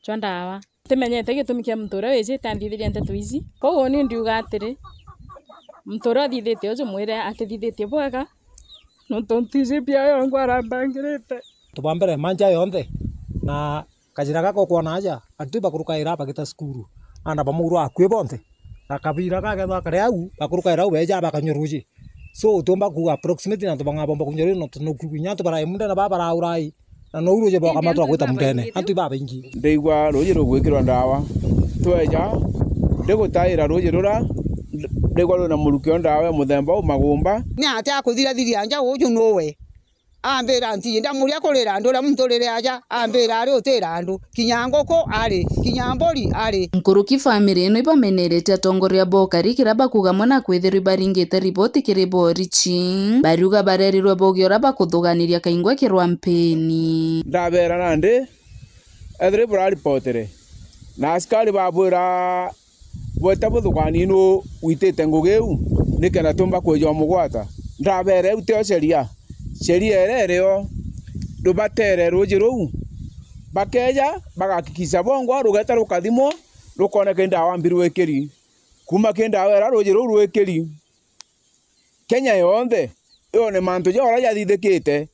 jwa ndawa. Timenyete gitumi kia muntu uria wijite anthithiria nteto ici. Kwou uni ndiuga atiri, muntu uria uthithitie uju mwire atithithitie bwega, nontu ntiji bia yongwa arambangirite. Antu ba mbere manja yonthe, na kajira gaka ukwona aja, antu bakurukaira bagita cukuru, ana bamuurwa akui bonthe. Na kabira gakethwa kari au, bakurukaira au beja bakanyua ruuji. So, utiumba kuuga approximately na antu bang'aa bomba kunyua ruuji, nontu nukuigua inya antu barai mundene baa baraurai, na nou ruuji bwakamatwa gwita mundene, antu ibabaingi. Ndaigua ruuji rugwikirwa ndawa. Tweja, ndigutaira ruuji rura, ndaigua rwina muruki o ndawa ya muthemba u magumba. Ni atia akuthira thiria nja uju nuwe? Ambira ntiji, ndamuria kurira andu uria muntu urire aja, ambira ari utira andu, kinya nguku ari, kinya mburi ari. Nkuruki family ino ibamenerete atongoria bokari kiria bakuga mona kwithirwa ibaringite riboti kiri borichi. Bariuga barerirwe bogie uria bakuthuganiria kaingwa kirwa mpeni. Ndabera nandi, ethirwa iburaripotire, na askari babwira bwete buthuganie nu witite ngugi iu, nikenda tumba kweja umugwata. Ndabere iu tio sheria. Sheria iria irio, rubatere ruuji ruu, bakeja bagakikisha bongwa rugeta rukathimwa, rukoneka indawa mbi rwikiri. Kuuma ki ndawa iria ruuji ruu rwikiri, Kenya yonthe yone mantu ja uria jathithikite,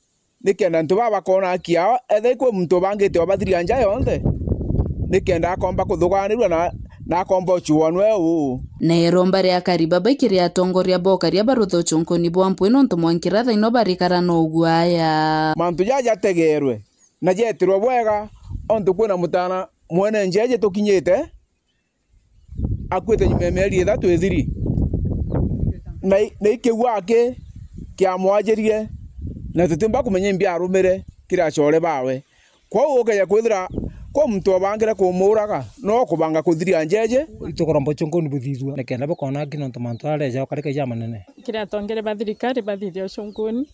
nikenda antu baa bakona haki yao, ethira kwi muntu ubangite ubathiria nja yonthe, nikenda akomba kuthuganirua na, na akomba uchuanwe uu. Na iromba ria kariba baikiri atongoria bokaria barutha uchunkuni bwa mpwi nontu mwankira thaino barikara na uguaya. Mantu jaja jategerwe na jetirwe bwega, ontu kwina mutana mwene njeje tukinyite, akuite nyuma ya mieri ithatu ithiri, na i-, na ikiu aki kiamwajirie, na tutiumba kumenya imbi arumire kiri acore bawe. Kwou ukeja kwithira kwi muntu obangire kumuuraga, no kubanga kuthiria njeje. Itukuromba uchunkuni buthithua, nikenda bukona aki nontu mantu areja ukarika jamanene. Kiri atongere ba thirikari bathithia uchunkuni,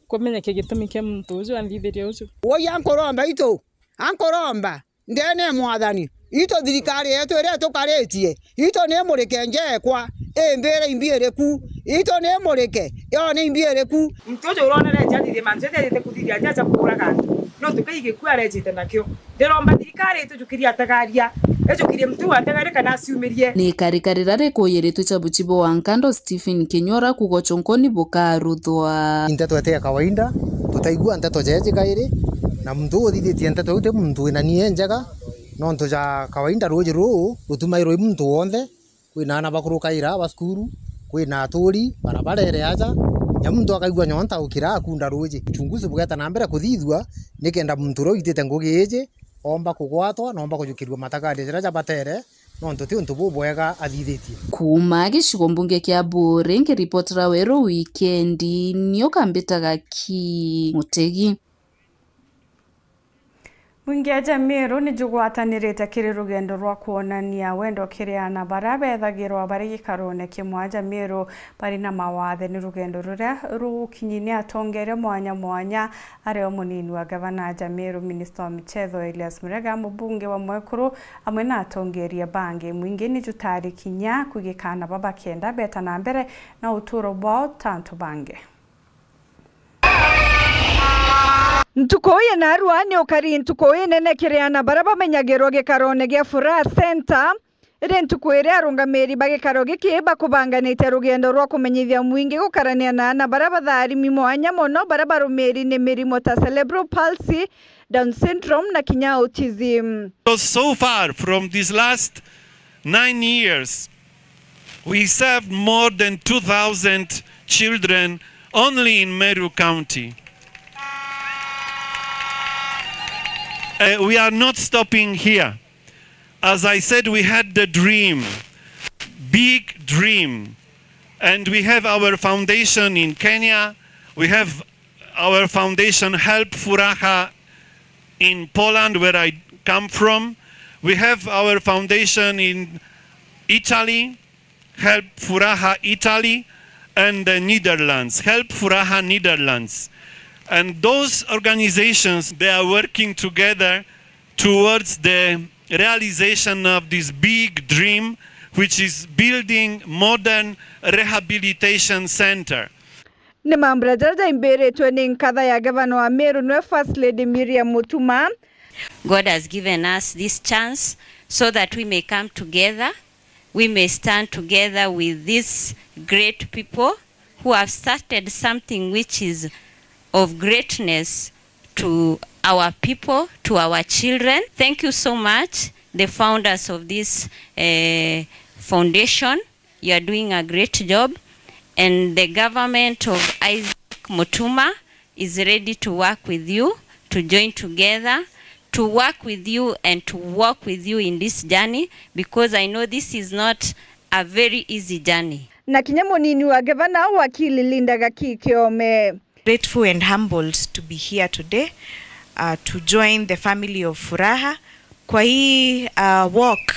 kumenyeke gitumi kia muntu uju anthithiria uju. Woi ankuromba itu, ankuromba. Ndene ya Mwathani, itu thirikari yetu iria itukaritie, itu ni murike njeekwa, imbire imbi iriku, itu ni murike, yone imbi iriku. Muntu uju uronere nja athithie mantu jaja ajite kuthithia nja aja kuuraga antu, nontu kai gikuu arejite nakio. Ndiromba thirikari itujukirie atagaria, ijukirie muntu uu atagaria kana aciumirie. Ni ikarika riria rikuyiritwe cha buchibo wa nkando Stephen Kinyora kuuga uchunkuni bukaruthwa. Nteto ete ya kawaida, tutaigua nteto jeje kairi, na muntu uu uthithitie nteto iu ti muntu wina nia injega, nontu ja kawaida ruuji ruu rutumairwa i muntu wonthe, kwina aana bakurukaira ba cukuru, kwina aturi, bara barere aja, na muntu akaigua nyonta ukira akunda ruuji. Uchunguzi bugeta na mbere kuthithua, nikenda muntu uria uitite ngugi iji, omba kugwatwa, na omba kujukirua matagaria jaria jabatere, nontu ti untu bubwega athithitie. Kuuma gicigo mbunge kia Buuri, nkiripotera Weru Wikendi, ni ukambitaga ki Mutegi. Mwingi aja Meru ni jugwatanirite kiri rugendo rwa kwonania wendo kiri aana baria bethagirwa bari gikarone kimwe. Aja Meru bari na mawathe ni rugendo ruria rugukinyini atongeria mwanya mwanya, ario munini wa gavana aja Meru, minista wa michetho Elias Murega, mubunge wa Mwekuru, amwe na atongeria bangi. Mwingi ni jutari kinya kwigika aana baba kenda beta na mbere na uturo bwao ta antu bangi. Ntuku ya narua ni ukari ntuku inene kiri aana baria bamenyagirwa gikarone gia Furaha Center, iri ntuku iria arungamiri ba gikaro giki bakubanganitie rugendo rwa kumenyithia mwingi gukarania na aana baria batharimi mwanya mono baria barumiri ni mirimo ta cerebral palsy, Down syndrome na kinya autism. So, so far from these last nine years, we served more than two thousand children only in Meru County. Uh, we are not stopping here. As I said, we had the dream, big dream, and we have our foundation in Kenya, we have our foundation Help Furaha in Poland, where I come from. We have our foundation in Italy, Help Furaha Italy, and the Netherlands, Help Furaha Netherlands. And those organizations, they are working together towards the realization of this big dream, which is building modern rehabilitation center. Ni mambura jaria jaimbiritwe ni nkatha ya gavana wa Meru, nwe First Lady Miriam Mutuma. God has given us this chance so that we may come together, we may stand together with these great people who have started something which is of greatness to our people, to our children. Thank you so much, the founders of this, eh, foundation. You are doing a great job, and the government of Isaac Mutuma is ready to work with you, to join together, to work with you and to walk with you in this journey, because I know this is not a very easy journey. Na kinya munini wa gavana, wakili Linda Gaki Kiome. Grateful and humbled to be here today, uh, to join the family of Furaha kwa hii, uh, walk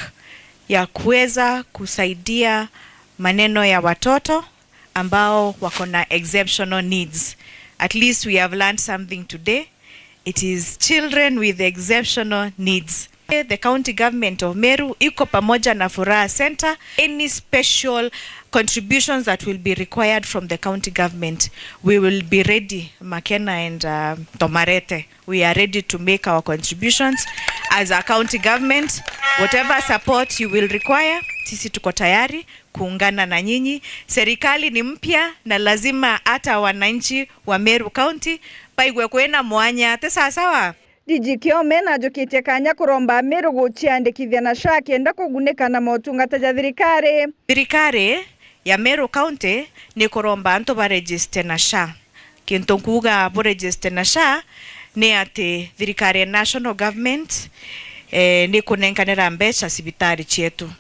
ya kuweza kusaidia maneno ya watoto ambao wako na exceptional needs. At least we have learned something today. It is children with exceptional needs. The county government of Meru iko pamoja na Furaha Center. Any special contributions that will be required from the county government, we will be ready, Makena and, uh, Tomarete. We are ready to make our contributions as a county government. Whatever support you will require, sisi tuko tayari kuungana na nyinyi. Serikali ni mpya na lazima hata wananchi wa Meru County baigwe kwina mwanya. Ti sawa sawa? D G Kiome najukitie kanya kuromba Ameru guciandikithia na SHA kenda kugunika na motungata ja thirikari. Thirikari ya Meru County ni kuromba antu baregister na SHA. Kintu nkuuga buregister na SHA ni ati thirikari ya national government, eh, ni kunenkanira mbeca cibitari cietu.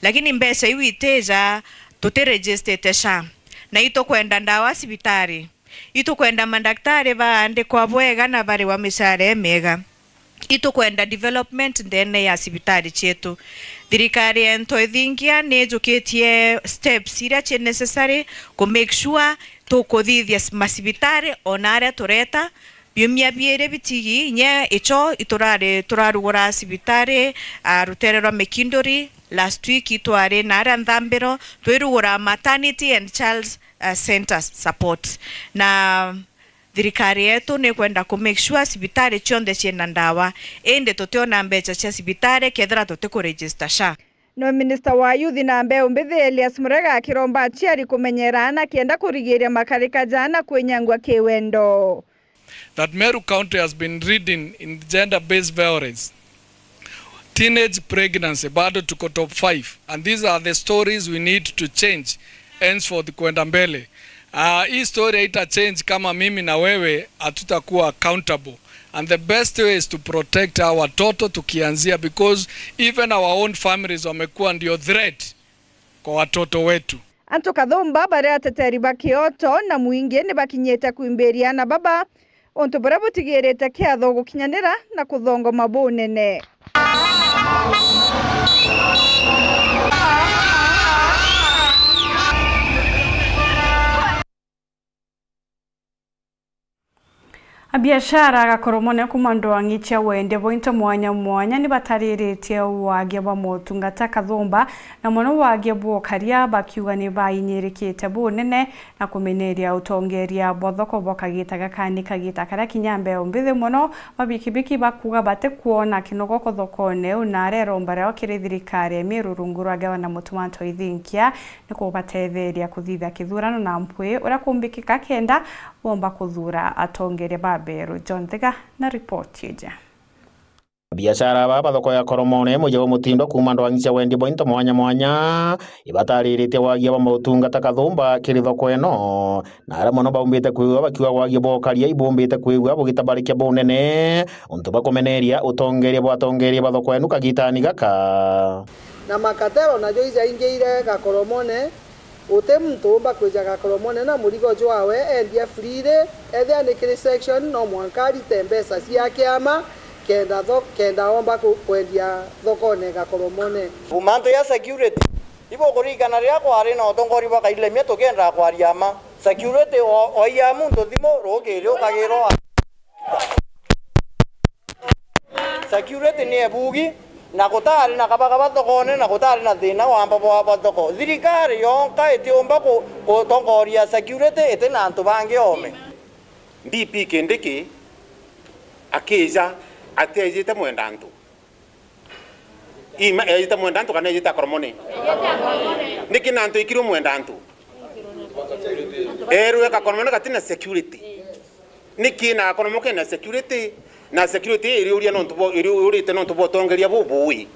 Lakini mbeca iu itija tutiregistete SHA. Na itukwenda ndawa cibitari. Itukwenda mandaktari baandikwa bwega na bariwa micara imiega. Itukwenda development ndene ya cibitari cietu. Thirikari ya Ntwethingia ni ijukitie steps iria ci necessary ku make sure tukuthithia macibitari ona aria tureta. Biumia biiri bitigi, inya icho iturari turarugura cibitari, ah, rutere rwa Mikinduri. Last week itwari na aria Nthambiro, twirugura maternity and child, ah, center support. Na thirikari yetu ni kwenda ku make sure cibitari cionthe ciina ndawa, indi tutiona mbeca cia cibitari kethira tutikuregister SHA. No minista wa youth na mbeu mbithi Elias Murega akiromba aciari kumenyera ana kenda kurigiria makarika ja ana kwinyangua kiwendo. That Meru County has been ridden in gender-based violence. Teenage pregnancy, bado tuko top five. And these are the stories we need to change henceforth kwenda mbele. Ah, hii story haita change kama mimi na wewe hatutakuwa accountable. And the best way is to protect our watoto tukianzia, because even our own families wamekuwa ndio threat kwa watoto wetu. Antu kathumba bari ateteri ba kioto na mwingi ni bakinyite kwimbiria ana baba untu buria butigirite kiatho gukinyanira na kuthongoma bunene. Abiashara Gakoromone kuma ndwang'i cia wendia bwa into mwanya mwanya ni batariritie wagia bwa motungata kathumba, na mono wagia bwa ukaria, bakiuga ni bainyirikite bunene na kumeneria utongeria bwa thoko bwa kagita gaka ni kagita karia kinya mbeu mbithi mono. Mabikibiki bakuga batikwona kinogo thokone iu, na areromba riao kiri thirikari ya Meru rungu rwa gavana Mutuma Ntoithinkia ni kubatetheria kuthithia kithurano na mpwi uria kumbikika kenda bomba kuthura atongeria ba Meru. John Thiga na ripoti iji. Biashara aba ba thoko ya Koromone, muji wa mutindo kuuma ndwang'i cia wendia bwa into mwanya mwanya, ibatariritie wagia bwa motungata kathumba kiri thoko ino, na aria mono baumbite kwigua bakiuga wagia bwa ukaria ibumbite kwigua bugitabarikia bunene untu bwa kumeneria utongeria bwa atongeria ba thoko ino kagitani gaka. Na makatero najo ijaingire Gakoromone, guti muntu umba kwija Gakoromone na murigo jwawe endie freely, ethia ni kiri section, no mwanka arite mbeca cia kiama kenda tho-, kenda omba ku-, kwendia thokone Gakoromone. Mantu ya security, ibukuririkana riria kwari na utongoria bwa Kailemia tukiendaga kwaria ma. Security o-, oia muntu thimu rukiri ukagirwa. Security ni ebugi, Na gutaari na kabagaba thokone, na gutaari na thina wamba bwa, bwa thoko. Thirikari yonka itiumba ku-, gutongoria security iti na antu bangi ome. D P Kindiki akija atiejite mwenda antu. Ima ejite mwenda antu kana ejite akoromone? Niki na antu ikirwe mwenda antu? Erwe kakoromone gatina security. Niki na akoromone kena security? Na security iriuria nontu bo, iriurite nontu bo utongeria bubui.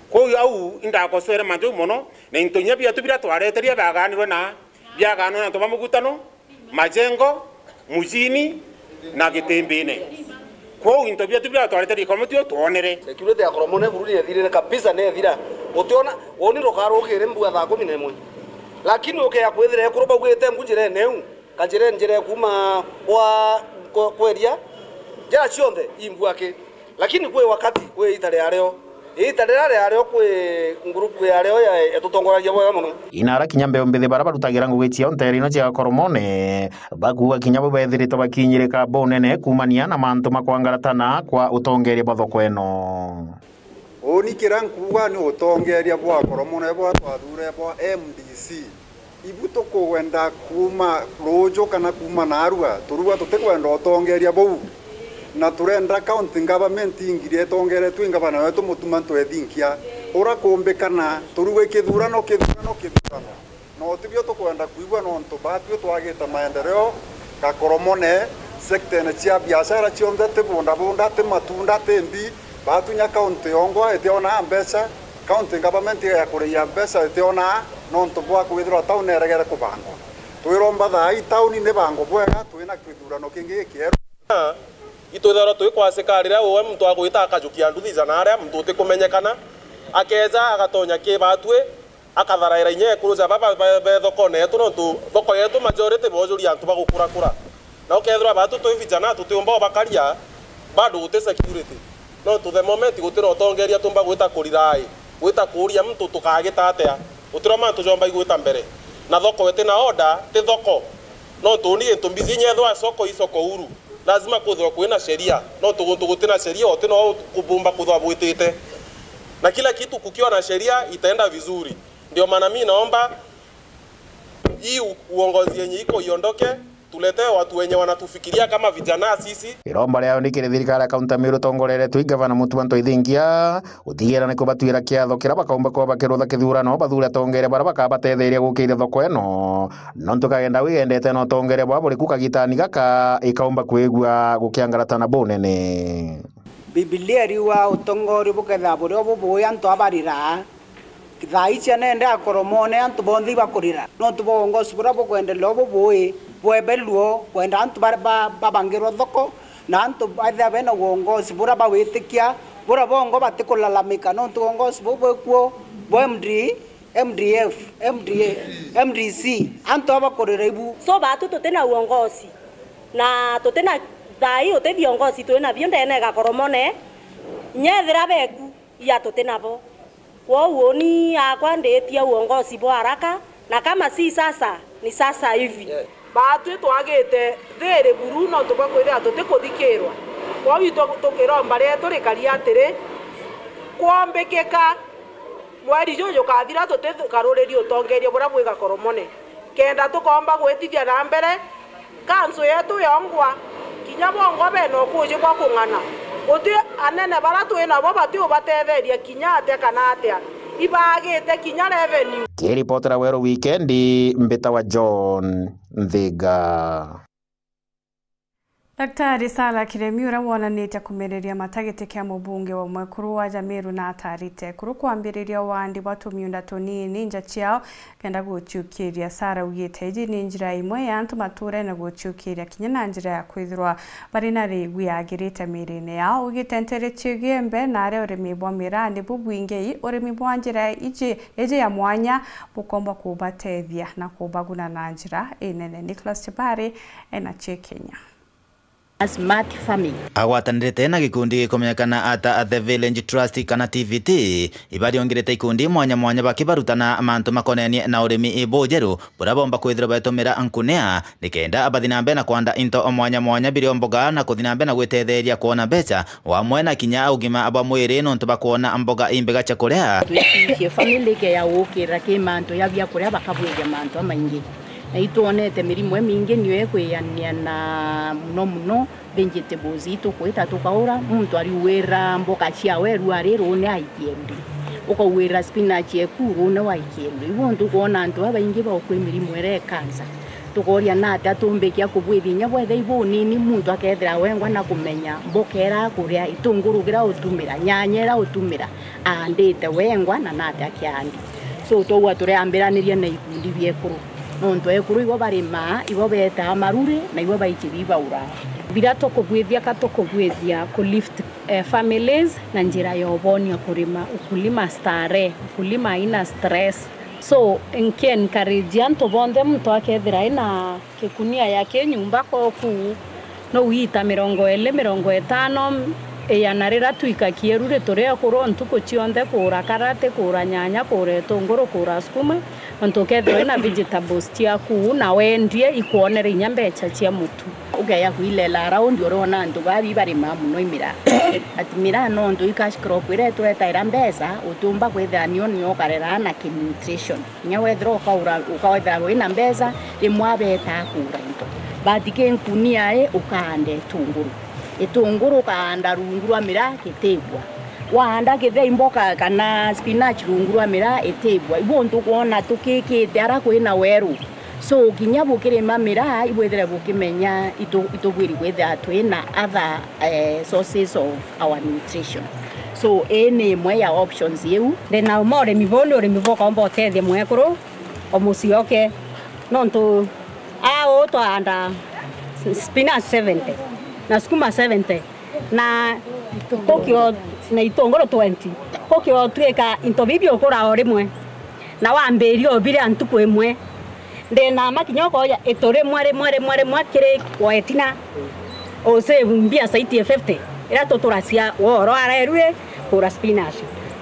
Kwou au indakosere mantu mono, na into inya biatu biria twareteria biaganirwe na biaganwa na antu ba mugutano, majengo, mujini na gitimbine. Kwou into biatu biria twareteria ikoromone tio twonere. Security ya koromone bururi ethirire kabisa, nethira. Utiona, woni ndukarukire mbua thaa kumi na imwe. Lakini ukea kwithira ekuru baugite mbu njirene iu, kanjire njire kuma kwa, kwa, kweria, njira cionthe imbua ki. Lakini kwi wakati, kwi ita ria rio. Ita riria ria rio kwi ngurupu ya rio ya, yatutongoragia bwega mono. Inara kinya mbeu mbithi bara barutagira ngugi ciao nteere ino cia Koromone, bakuuga kinya bo bethiritwe bakinyirika bunene kuumania na mantu ma kwangaratana kwa utongeria bwa thoko ino. Uuni kiria nkuuga ni utongeria bwa Koromone bwa twathure bwa M D C. Ibu tukwenda kuuma ruuju kana kuuma naarua, turuga tutikwenda utongeria buu, na turenda county government ingiria itongeretue i ngavana wetu Mutuma M'Ethingia, uria kuumbikana, turuga i kithurano, kithurano, kithurano. No tibio tukwenda kwigua, nontu baatwi twagite maendeleo, Gakoromone, sektene cia biashara cionthe, ti bundabunda, ti matunda, ti mbi, baatwi nya county yongwa itiona mbeca, county government ya kuriia mbeca itiona, nontu bwa kwithirwa tauni eregere kubangwa. Twiromba thaa ii tauni ni bango bwega, twina kithurano kingi gikieru. Itwithagirwa twikwasika riria uwe muntu agwita akajukia nduthi ijana aria muntu utikumenyekana, akeja agatonya ki baatwi, akatharaira inya ekuru ja baba be, be thokone yetu, nontu thoko yetu majority bojuria antu ba gukurakura. Na ukethirwa baatu twi vijana tutiumba ubakaria, bado guti security. Nontu the moment guti na utongeria tumba gwita kurirai, gwita kuuria muntu tukagita atia, guti na mantu jomba igwita mbere. Na thoko iti na order, ti thoko. Nontu uni gintu mbizi inya ethwa soko i soko huru. Lazima kwithirwa kwina sheria, no tuguntu gutina sheria, uti no kubumba kwithirwa bwitite. Na kila kitu kukiwa na sheria itaenda vizuri. Ndio maana mimi naomba hii u-, uongozi yenye iko iondoke, tuletee watu wenye wanatufikiria kama vijana sisi. Iromba riao ni kiri thirikari ya kaunti ya Meru itongoreretwe i Gavana Mutuma M'Ethingia, gutigira ni kubatuira kiatho kiria bakaumba kuba bakirutha kithurano, bathure atongeria baria bakabatetheria gukiria thoko ino, nontu kagenda wigendete na utongeria bwa buriku kagitani gaka ikaumba kwigua gukiangaratana bunene. Bibilia iriuga utongoria bukethira buri o bubui antu abarira. Thaa ici anende akoromone antu bonthe ibakurira. Nontu bwa uongozi buria bukwendelea bubui, bwebeluo, kwenda antu baria ba-, babangirwa thoko, na antu baithira bena uongozi buria bawitikia, buria bongo batikulalamika, nontu uongozi buu bwikuo bwa M D, M D F, M D A, M D C, antu aba bakurira ibu. So, baatu tutina uongozi, na tutina thaa ii uti viongozi twi nabio ndene ya Gakoromone, nyethira beku, ia tuti nabo. Kwou uni akwa nditia uongozi bwa haraka, na kama si sasa, ni sasa hivi. Baatwi twagite thiri buru nontu bwa kwithira tutikuthikirwa. Kwou itwe tukiromba rietu rikari atiri, kwombikika mweri juju jukathira tutikaruririe utongeria buria bwi Gakoromone, kenda tukomba gwitithia na mbere. Kansu yetu yongwa, kinya bongwa bena ukuuji bwa kung'ana. Guti anene bara twi nabo bati ubatetheria kinya atia kana atia. Ibaagite kinya revenue. Kiripotera Weru Wikendi, mbitawa John Nthiga. Daktari Sarah Kiremi, uria wonanitie kumereria mata giti kia mubunge wa mwekuru wa Jamiru, na atarite ekuru kwambiriria wandi bwa tumiunda tunini nja ciao, kenda guciukiria. Sarah augite iji ni njira imwe ya antu maturene guciukiria kinya na njira ya kwithirwa bari na riu yagirite miirine yao. Augite ntere cia Igembe na aria urimi bwa miraa ni bubwingei, urimi bwa njira iji, iji ya mwanya bukomba kubatethia na kubaguna na njira inene. Nicholas Chibari ena cia Kenya. A smart farming. Agwatanirite na gikundi gikumenyekana ata The Village Trust kana T V T, ibariongirite ikundi mwanya mwanya bakibarutana mantu makonenie na urimi bujeru, buria bomba kwithirwa betumira nkunia, nikenda bathi na mbere na kwanda into mwanya mwanya birio mboga na kuthi na mbere na gwitetheria kwona mbeca, wamwe na kinya ugima bwa mwiri, nontu bakwona mboga imbega cia kuria. Twiticie family ke ya gukira ki mantu ya biakuria bakabwithia mantu amaingi. Na itwonete mirimo imingi niyo ikwiania na muno muno vegetables itu kwita tukaura, muntu ariuwira mboga ciawe rua ri rune aikie ndu, ukauwira spinach eku rune waikie ndu. Iu untu kwona antu babaingi baukwi mirimo iria ya cancer. Tukoria na atia tumbikia kubwithia inya bwethira ibunini, muntu akethira wengwa na kumenya mboka ira akuria, itunguru kira utumira, nyanya ira utumira, aandite wengwa na nati akiandi. So, twauga turiambiraniria na ikundi biekuru. Nontu ekuru ibo barimaa, ibo betaa maruri, na ibo baichi bibaura. Biria tukubwithia ka tukubwithia ku lift, eh, families na njira ya ubonia kurima, ukulima starehe, ukulima haina stress. So, nki encourage antu bonthe, muntu akethira ena kikunia ya ki nyumba koku, no wiita mirongo iri, mirongo itano, iana rira twika kieru ri turi ekuru ntuku cionthe, kuura karati, kuura nyanya, kuura itunguru, kuura sukuma, nontu ukethirwa ina vegetables ciaku na wendie, ikwonere inya mbeca cia mutu. Ukeya kwilela around, urona antu babi barimaa muno imiraa. Ati miraa nontu i cash crop iria itwetaira mbeca, utiumba kwithira nio nio ukareraa na ki nutrition. Kinya wethira ukaura, ukawethira wina mbeca, rimwe abetaa kuura into. But ki nkunia i, ukaanda itunguru. Itunguru ukaanda rungu rwa miraa gitibwa. Waanda kithei mboka kana spinach rungu rwa miraa itibwa. Ibu untu kwona tukikite ara kwina weru. So, kinya bukirima miraa, ibwithire bukimenya itu-, itubwiri kwithira twina other, eh, sources of our nutrition. So, ii ni imwe ya options iu. Ndina uma urimi buu ni urimi bukomba utethia mwekuru o mucii oke. Nontu aa uu twaanda spinach seventy, na sukuma seventy, na kokio, na itunguru twenty. Kokio twika into bibi ukura o rimwe, na wambiria ubiria ntuku imwe. Ndina makinya ukoya itu rimwe, rimwe, rimwe, rimwe kiri wetina. Usave mbia zaidi ya fifty, iria tuturacia woro arerue kura spinach.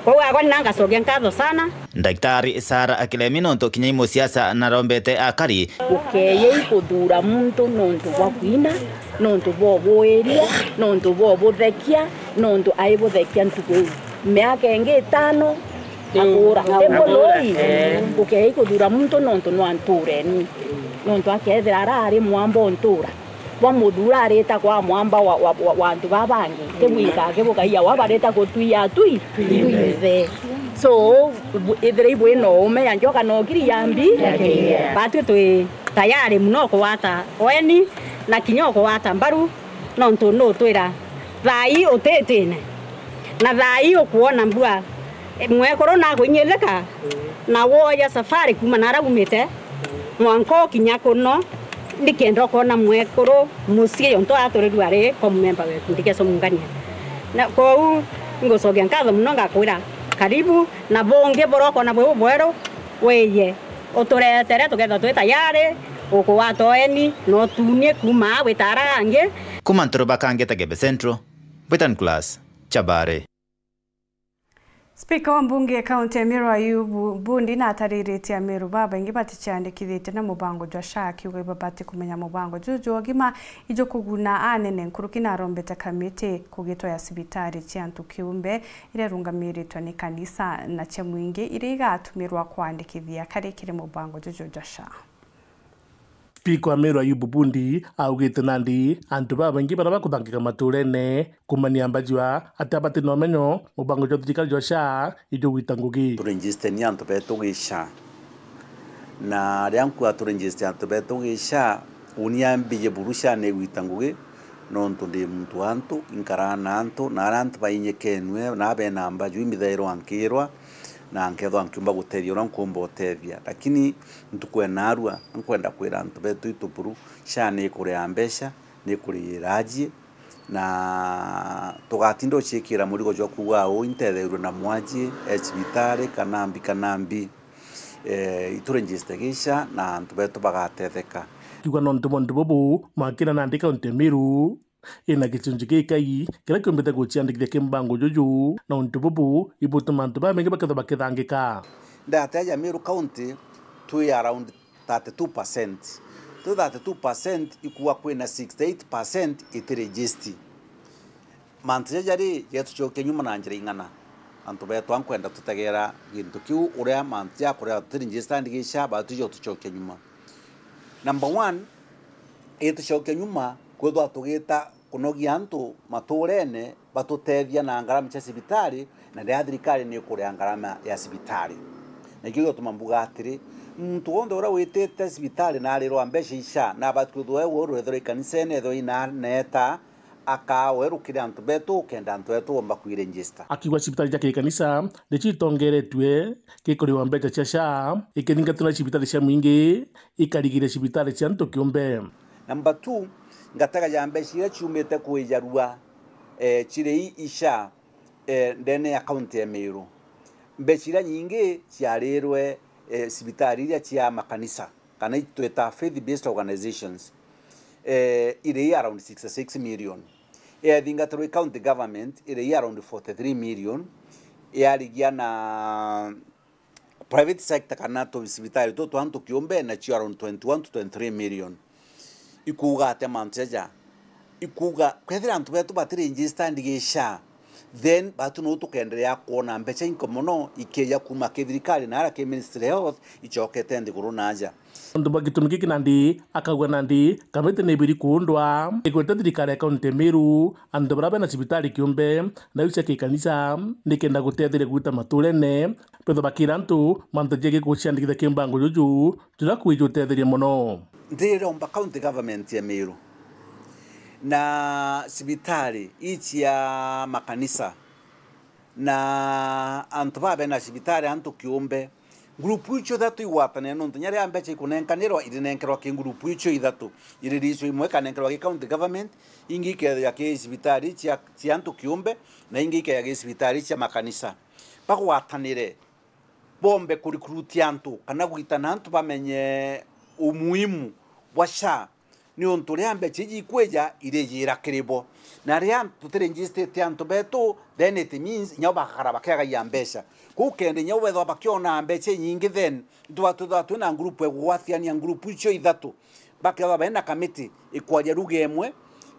Kwou agwa nina ngacokia nkatho sana. Daktari Sarah Akilemi nontu kinya i musiasa narombete akari. Ukeyei kuthura muntu nontu bwa kwina, nontu bwa ubuiria, nontu bwa ubuthekia, nontu aibuthekia ntuku iu. Miaka ingi itano, akura. Akura, eh. Ukeyei kuthura muntu nontu no antureni. Nontu akethira arari mwamba untura. Bwa muthura arita kwa mwamba wa, wa, wa, wa antu baba bangi. Kibwika kibukaia wa barita kutwia twi, twithe. So, bu-, ithira ibwina uume ya njoka no kiri ya mbi. Batwi twi tayari muno kuwata weni na kinya ukuwata mbaru, nontu nutwira thaa ii utitine, na thaa ii ukuona mbua. Mwekuru nakuinyithika, na woya safari kuuma nara umite, mwanka ukinya kuno, ndikenda ukona mwekuru mucii, untu aturirwe ari ko mumemba wetu, ndikeso mungania. Na kwou, ngucokia nkatho muno, ngakwira, karibu, na bungi buria ukona bwi bubweru, wiye, uturetere, tukethirwa twi tayari, ukuwata weni, na utunie kuuma aa wita ara angi. Kuuma Nturuba Kangeta Gebe Central, Britain Class, Chabare. Spika wa mbunge ya kaunti ya Meru Ayubu Bundi natariritie Ameru babaingi baticiandikithitie na mubango jwa SHA, akiuga ibabati kumenya mubango juju jwa ugima ijukuguna anene nkuruki, na arombete kamiti kugitwa ya cibitari cia antu kiumbe iria irungamiritwe ni kanisa na cia mwingi iria igatumirwa kwandikithia kari kiri mubango juju jwa SHA. Spika wa Meru Ayubu Bundi augite nandi antu babaingi baria bakuthangika maturene kumania mbajua ati abati na umenyo mubango jwa thirikari jwa SHA ijugwita ngugi. Turejisteni antu betu gi SHA. Na riria nkuga turejiste antu betu gi SHA, uni ambije buru SHA ni igwita ngugi, nontu ndi muntu wa antu, inkaraa na antu, na aria antu bainyekenue, na bena mbajua imithairwa nkirwa, na nkethwa nkiumba gutethia uria nkuumba utethia. Lakini ntuku ya naarua, nkwenda kwira antu betu itu buru, SHA ni ikuria mbeca, ni ikuriira ajie, na tugatinda uciikira murigo jwa kuuga uu, intetheirwe na mwajie, e cibitari, kana mbi, kana mbi. Eh, iturejiste gi SHA na antu betu bagatetheka. Kiuga nontu bwa untu bubu, mwakira nandi kaunti ya Meru ina gicunji gikai kiria kiumbite guciandikithia ki mbango juju, na untu bubu ibutuma antu babaingi bakethwa bakithangika. Data ya Meru County twi around thirty-two percent. Tu thirty-two percent ikuuga kwina sixty-eight percent iti register. Mantu jaja ri, jetucokia nyuma na njira ing'ana? Antu betu ankwenda tutegera gintu kiu, uria mantu ja kuria tuti registered gi SHA, batu jo tucokia nyuma. Number one, itucokia nyuma kwithwa tugita kunogia antu maturene batutethia na ngarama cia cibitari, na riria thirikari ni ikuria ngarama ya cibitari. Na ikio giotuma mbuga atiri, muntu wonthe uria witite cibitari na arirwa mbeca icia, na abati kwithwa ewe urethirwa ikanisene, ethirwa ina neeta, akaa weru kiri antu betu, kenda antu betu bomba kwiregister. Akiuga cibitari ja kikanisa nicio itongeretue gikuriwa mbeca cia SHA, ikithingatwa na cibitari cia mwingi, ikarigiria cibitari cia antu kiumbe. Number two, ngatega ya mbeca iria ciumite kwijarua, eh, ciri i SHA, eh, ndene ya kaunti ya Meru. Mbeca iria nyingi ciarirwe, eh, cibitari iria cia makanisa, kana itwita faith based organizations, eh, iri i around sixty-six million. Yathingatirwe i county government iri i around forty-three million. Yarigia na private sector kana tucibitari tutu twa antu kiumbe, nacio around twenty-one to twenty-three million. Ikuuga atia mantu jaja? Ikuuga kwethira antu betu bati registered gi SHA, then batu no tukenderea kwona mbeca inko mono ikieja kuuma ki thirikari na ara ki Ministry of Health icokete nthiguru na nja. Untu bwa gitumi giki nandi akauga nandi kamiti ni ibiri kuundwa igwete thirikari ya kaunti ya Meru antu baria bena cibitari kiumbe na iu cia kikanisa nikenda gutetheria gwita maturene, bethwa bakira antu mantu jegie guciandikithia ki mbango juju juria kwiji utetheria mono. Ndiromba county government ya Meru na cibitari ii cia makanisa na antu baa bena cibitari antu kiumbe, group icio ithatu igwatanire, nontu kinya riria mbeca ikunenkanirwa, irinenkerwa ki group icio ithatu. Iri ricio imwe ikanenkerwa ki county government, ingi ikethira ki cibitari cia, cia antu kiumbe, na ingi ikethira ki cibitari cia makanisa. Bagwatanire, bombe kurecruit antu kana gwitana antu bamenye umuhimu bwa SHA, niuntu riria mbeca iji ikwija, irijira kiri bo. Na riria tutiregister antu betu, then it means inya bo bagakara bakiagagia mbeca. Kwou kenda inya bo bethwa bakiona mbeca inyingi, then itwatwithwa twina group ya kugwatithania group icio ithatu, bakethwa bena kamiti ikwaria lugha imwe,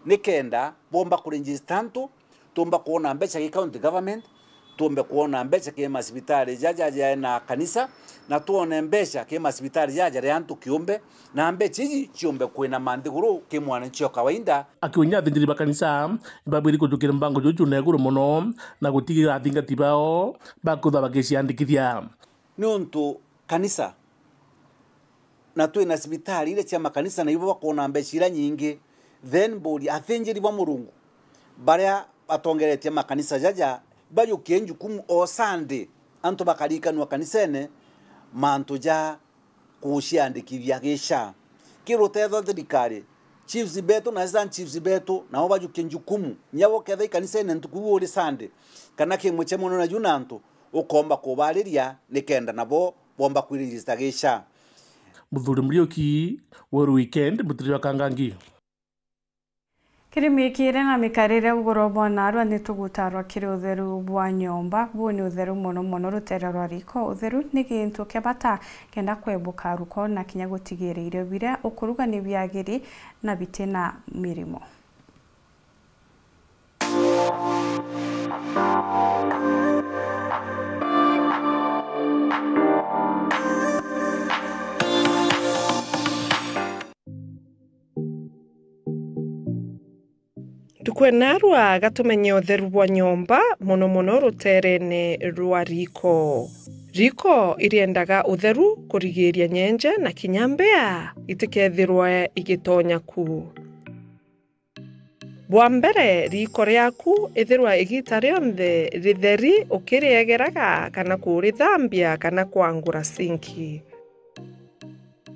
nikenda bomba kuregister antu, tuumba kwona mbeca ki county government, tuumbe kwona mbeca ki macibitari jaja jaena kanisa, na twone mbeca ki macibitari jaja jaria antu kiumbe, na mbeca iji ciumbe kwina manthiguru ki mwananchi o kawaida. Akiuria athinjiri ba kanisa ibabwiri kujukira mbango juju na iguru mono na gutigira athingati bao bakwithwa bagiciandikithia. Niuntu kanisa na twina cibitari iria cia makanisa, na ibo bakwona mbeca iria nyingi. Then mburia, athinjiri ba Murungu baria batongeretie makanisa jaja bajukie njukumu o Sunday, antu bakarikanua kanisene mantu ja kuciandikithia gi SHA. Ki ruteto thirikari, chiefs betu na assistant chiefs betu nao bajukie njukumu. Inya bo ketha ikanisene ntuku iu uri Sunday, kana ki mucemanio na ju na antu, ukomba kubariria nikenda nabo bomba kwiregister gi SHA. Muthuri Muriuki, Weru Weekend, Mutiri wa Kangangi. Kiri miikire na mikarire ugoro bwa narua ni tugutarwa kiri utheru bwa nyomba. Buu ni utheru mono mono rutere rwa riko. Utheru ni gintu kia bata kenda kwebuka ruko na kinya gutigira irio biria ukuruga ni biagiri na bitina mirimo. Tukwena rwaga tumenye utheru bwa nyomba, mono mono ruterene rwa riko. Riko iriendaga utheru kurigiria nyenje na kinya mbea itikethirwe igitonya ku. Bwa mbere, riiko riaku ithirwa igiita rionthe ritheri ukiriegeraga kana kurithambia kana kwangura sinki.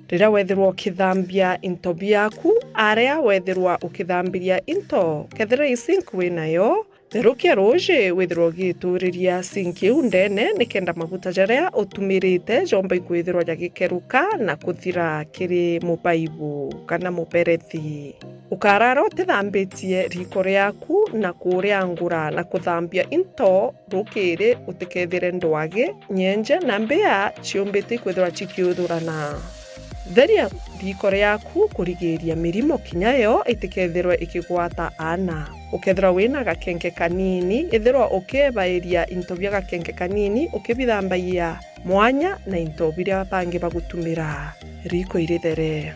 Riria wethirwa ukithambia into biaku, aria wethirwa ukithambiria into, kethira i sink wi nayo, Therûkia rûûjî wîthîrwe ûgîtûûrîria sinki îîu ndeene, nîkenda maguta jarîa ûtumîrîte joomba ikwîthîrwa jagîkeruka na kûthira kîrî mûbaibu kana mûberethi. Ûkarara ûtîthambîtie riiko rîaaku na kûrîangûra na kûthambia into rûkîîrî ûtîkeethîre ndwagî, nyenje na mbîa ciûmbîte ikwîthîrwa cikîûthûrana. Theria riiko rîaaku kûrigîîria mîrimo kinya yo îtîkeethîrwe îkîgwata aana. Ûkeethîrwa wî na gakenke kaniini, îthîrwa ûkîebaîria into bia gakenke kaniini ûkîbithambagia mwanya na into birîa bangî bagûtumîra riiko îrîthere.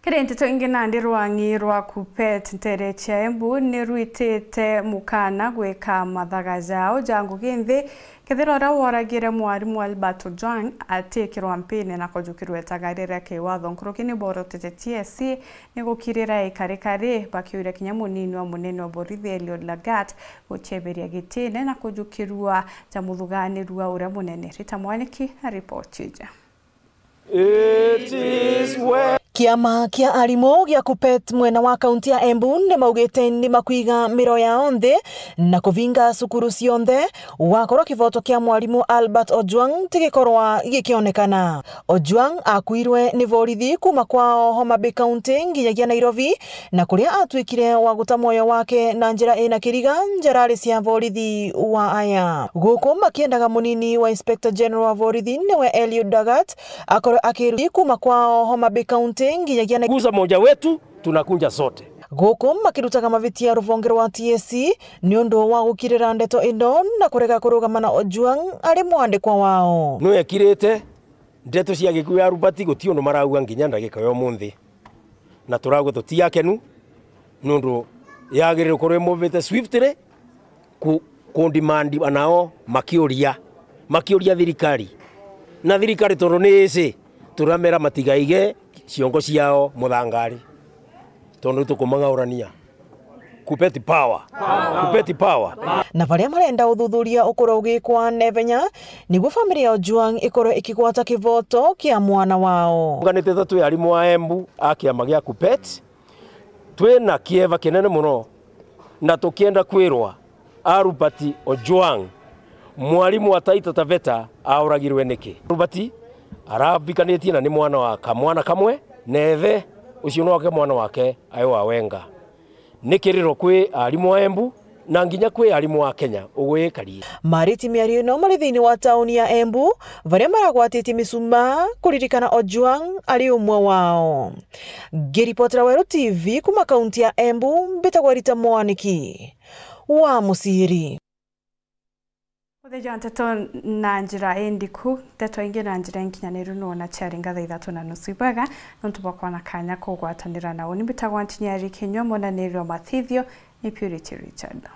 Kiri nteto ingi, nandi rwang'i rwa Kuppet nteere cia Embu ni rwitite mukana gwika mathaga jao ja ngugi nthi, kethira uria woragire mwarimu Albert Ojwang atikirwa mpini na kujukirwa itagaria ria kiwatho nkuruki ni borotete T S C ni gukirira ikarikari, bakiuria kinya munini wa munene wa borithi Eliud Lagat gucheberia gitine na kujukirua ja muthuganirua uria munene. Rita Mwaniki na ripoti iji. It is well. Kiama kia arimu gia Kuppet mwena wa kaunti ya Embu ni maugite ni makwiga miro yao nthi na kuvinga cukuru cionthe wakorwo kivoto kia mwarimu Albert Ojwang tigikorwa gikionekana. Ojwang akuirwe ni borithi kuma kwao Homa Bay County nginyagia Nairobi, na kuria atwikire wa guta mwoyo wake na njira ina kiriga njarari cia borithi wa aya. Guku makiendaga munini wa Inspector General wa borithi niwe Eliud Lagat akorwe akiruti kuma kwao Homa Bay County nginyagia na Guza moja wetu, tunakunja sote. Guku makirutaga mavitia ruvonge rwa T S C ni undu wa gukirira ndeto ino na kurega kurugama na Ojwang ari mwandikwa wao. Nwekirite ndeto cia gikuu ya Albert, guti undu marauga nginya ndagika ya umunthi. Na turagwe tuti akenu, nundu yagirire gukorwo imuvite swiftly ku, ku demand nao makiuria, makiuria thirikari. Na thirikari tondu ni ici, turamera matigaige ciongo ciao muthangari. Tondu tukumang'aurania. Kuppet power. Kuppet power. Na baria marenda uthuthuria ukorwe ugikwa na ivenya, niguo family ya Ojwang ikorwe ikigwata kivoto kia mwana wao. Unganite ta twi arimu a Embu a kiama gia Kuppet, twina kieva kinene muno, na tukienda kwirwa Albert Ojwang, mwarimu wa Taita Taveta, auragirwe niki? Albert aravikanitie na ni mwana wa kamwana kamwe, na ithe ucio nwake mwana wake ai wa wenga. Ni kiriro kwi arimu a Embu, na nginya kwi arimu a Kenya ugwikari. Mariti miario ino mari thiini wa tauni ya Embu, baria maragwatitie misuma kuririkana Ojwang ari umwe wao. Ngiripotera Weru T V kuma kaunti ya Embu, mbitagwa Rita Mwaniki wa Musiri. Uthejwa nteto na njira indiku, nteto ingi na njira inkinyaniru nuona ciari nga thaa ithatu na nusu. Ibwega nontu bwa kwona kanya kugwatanira na uni. Mbitagwa Ntinyari Kinyua, monanirio mathithio ni Purity Richard.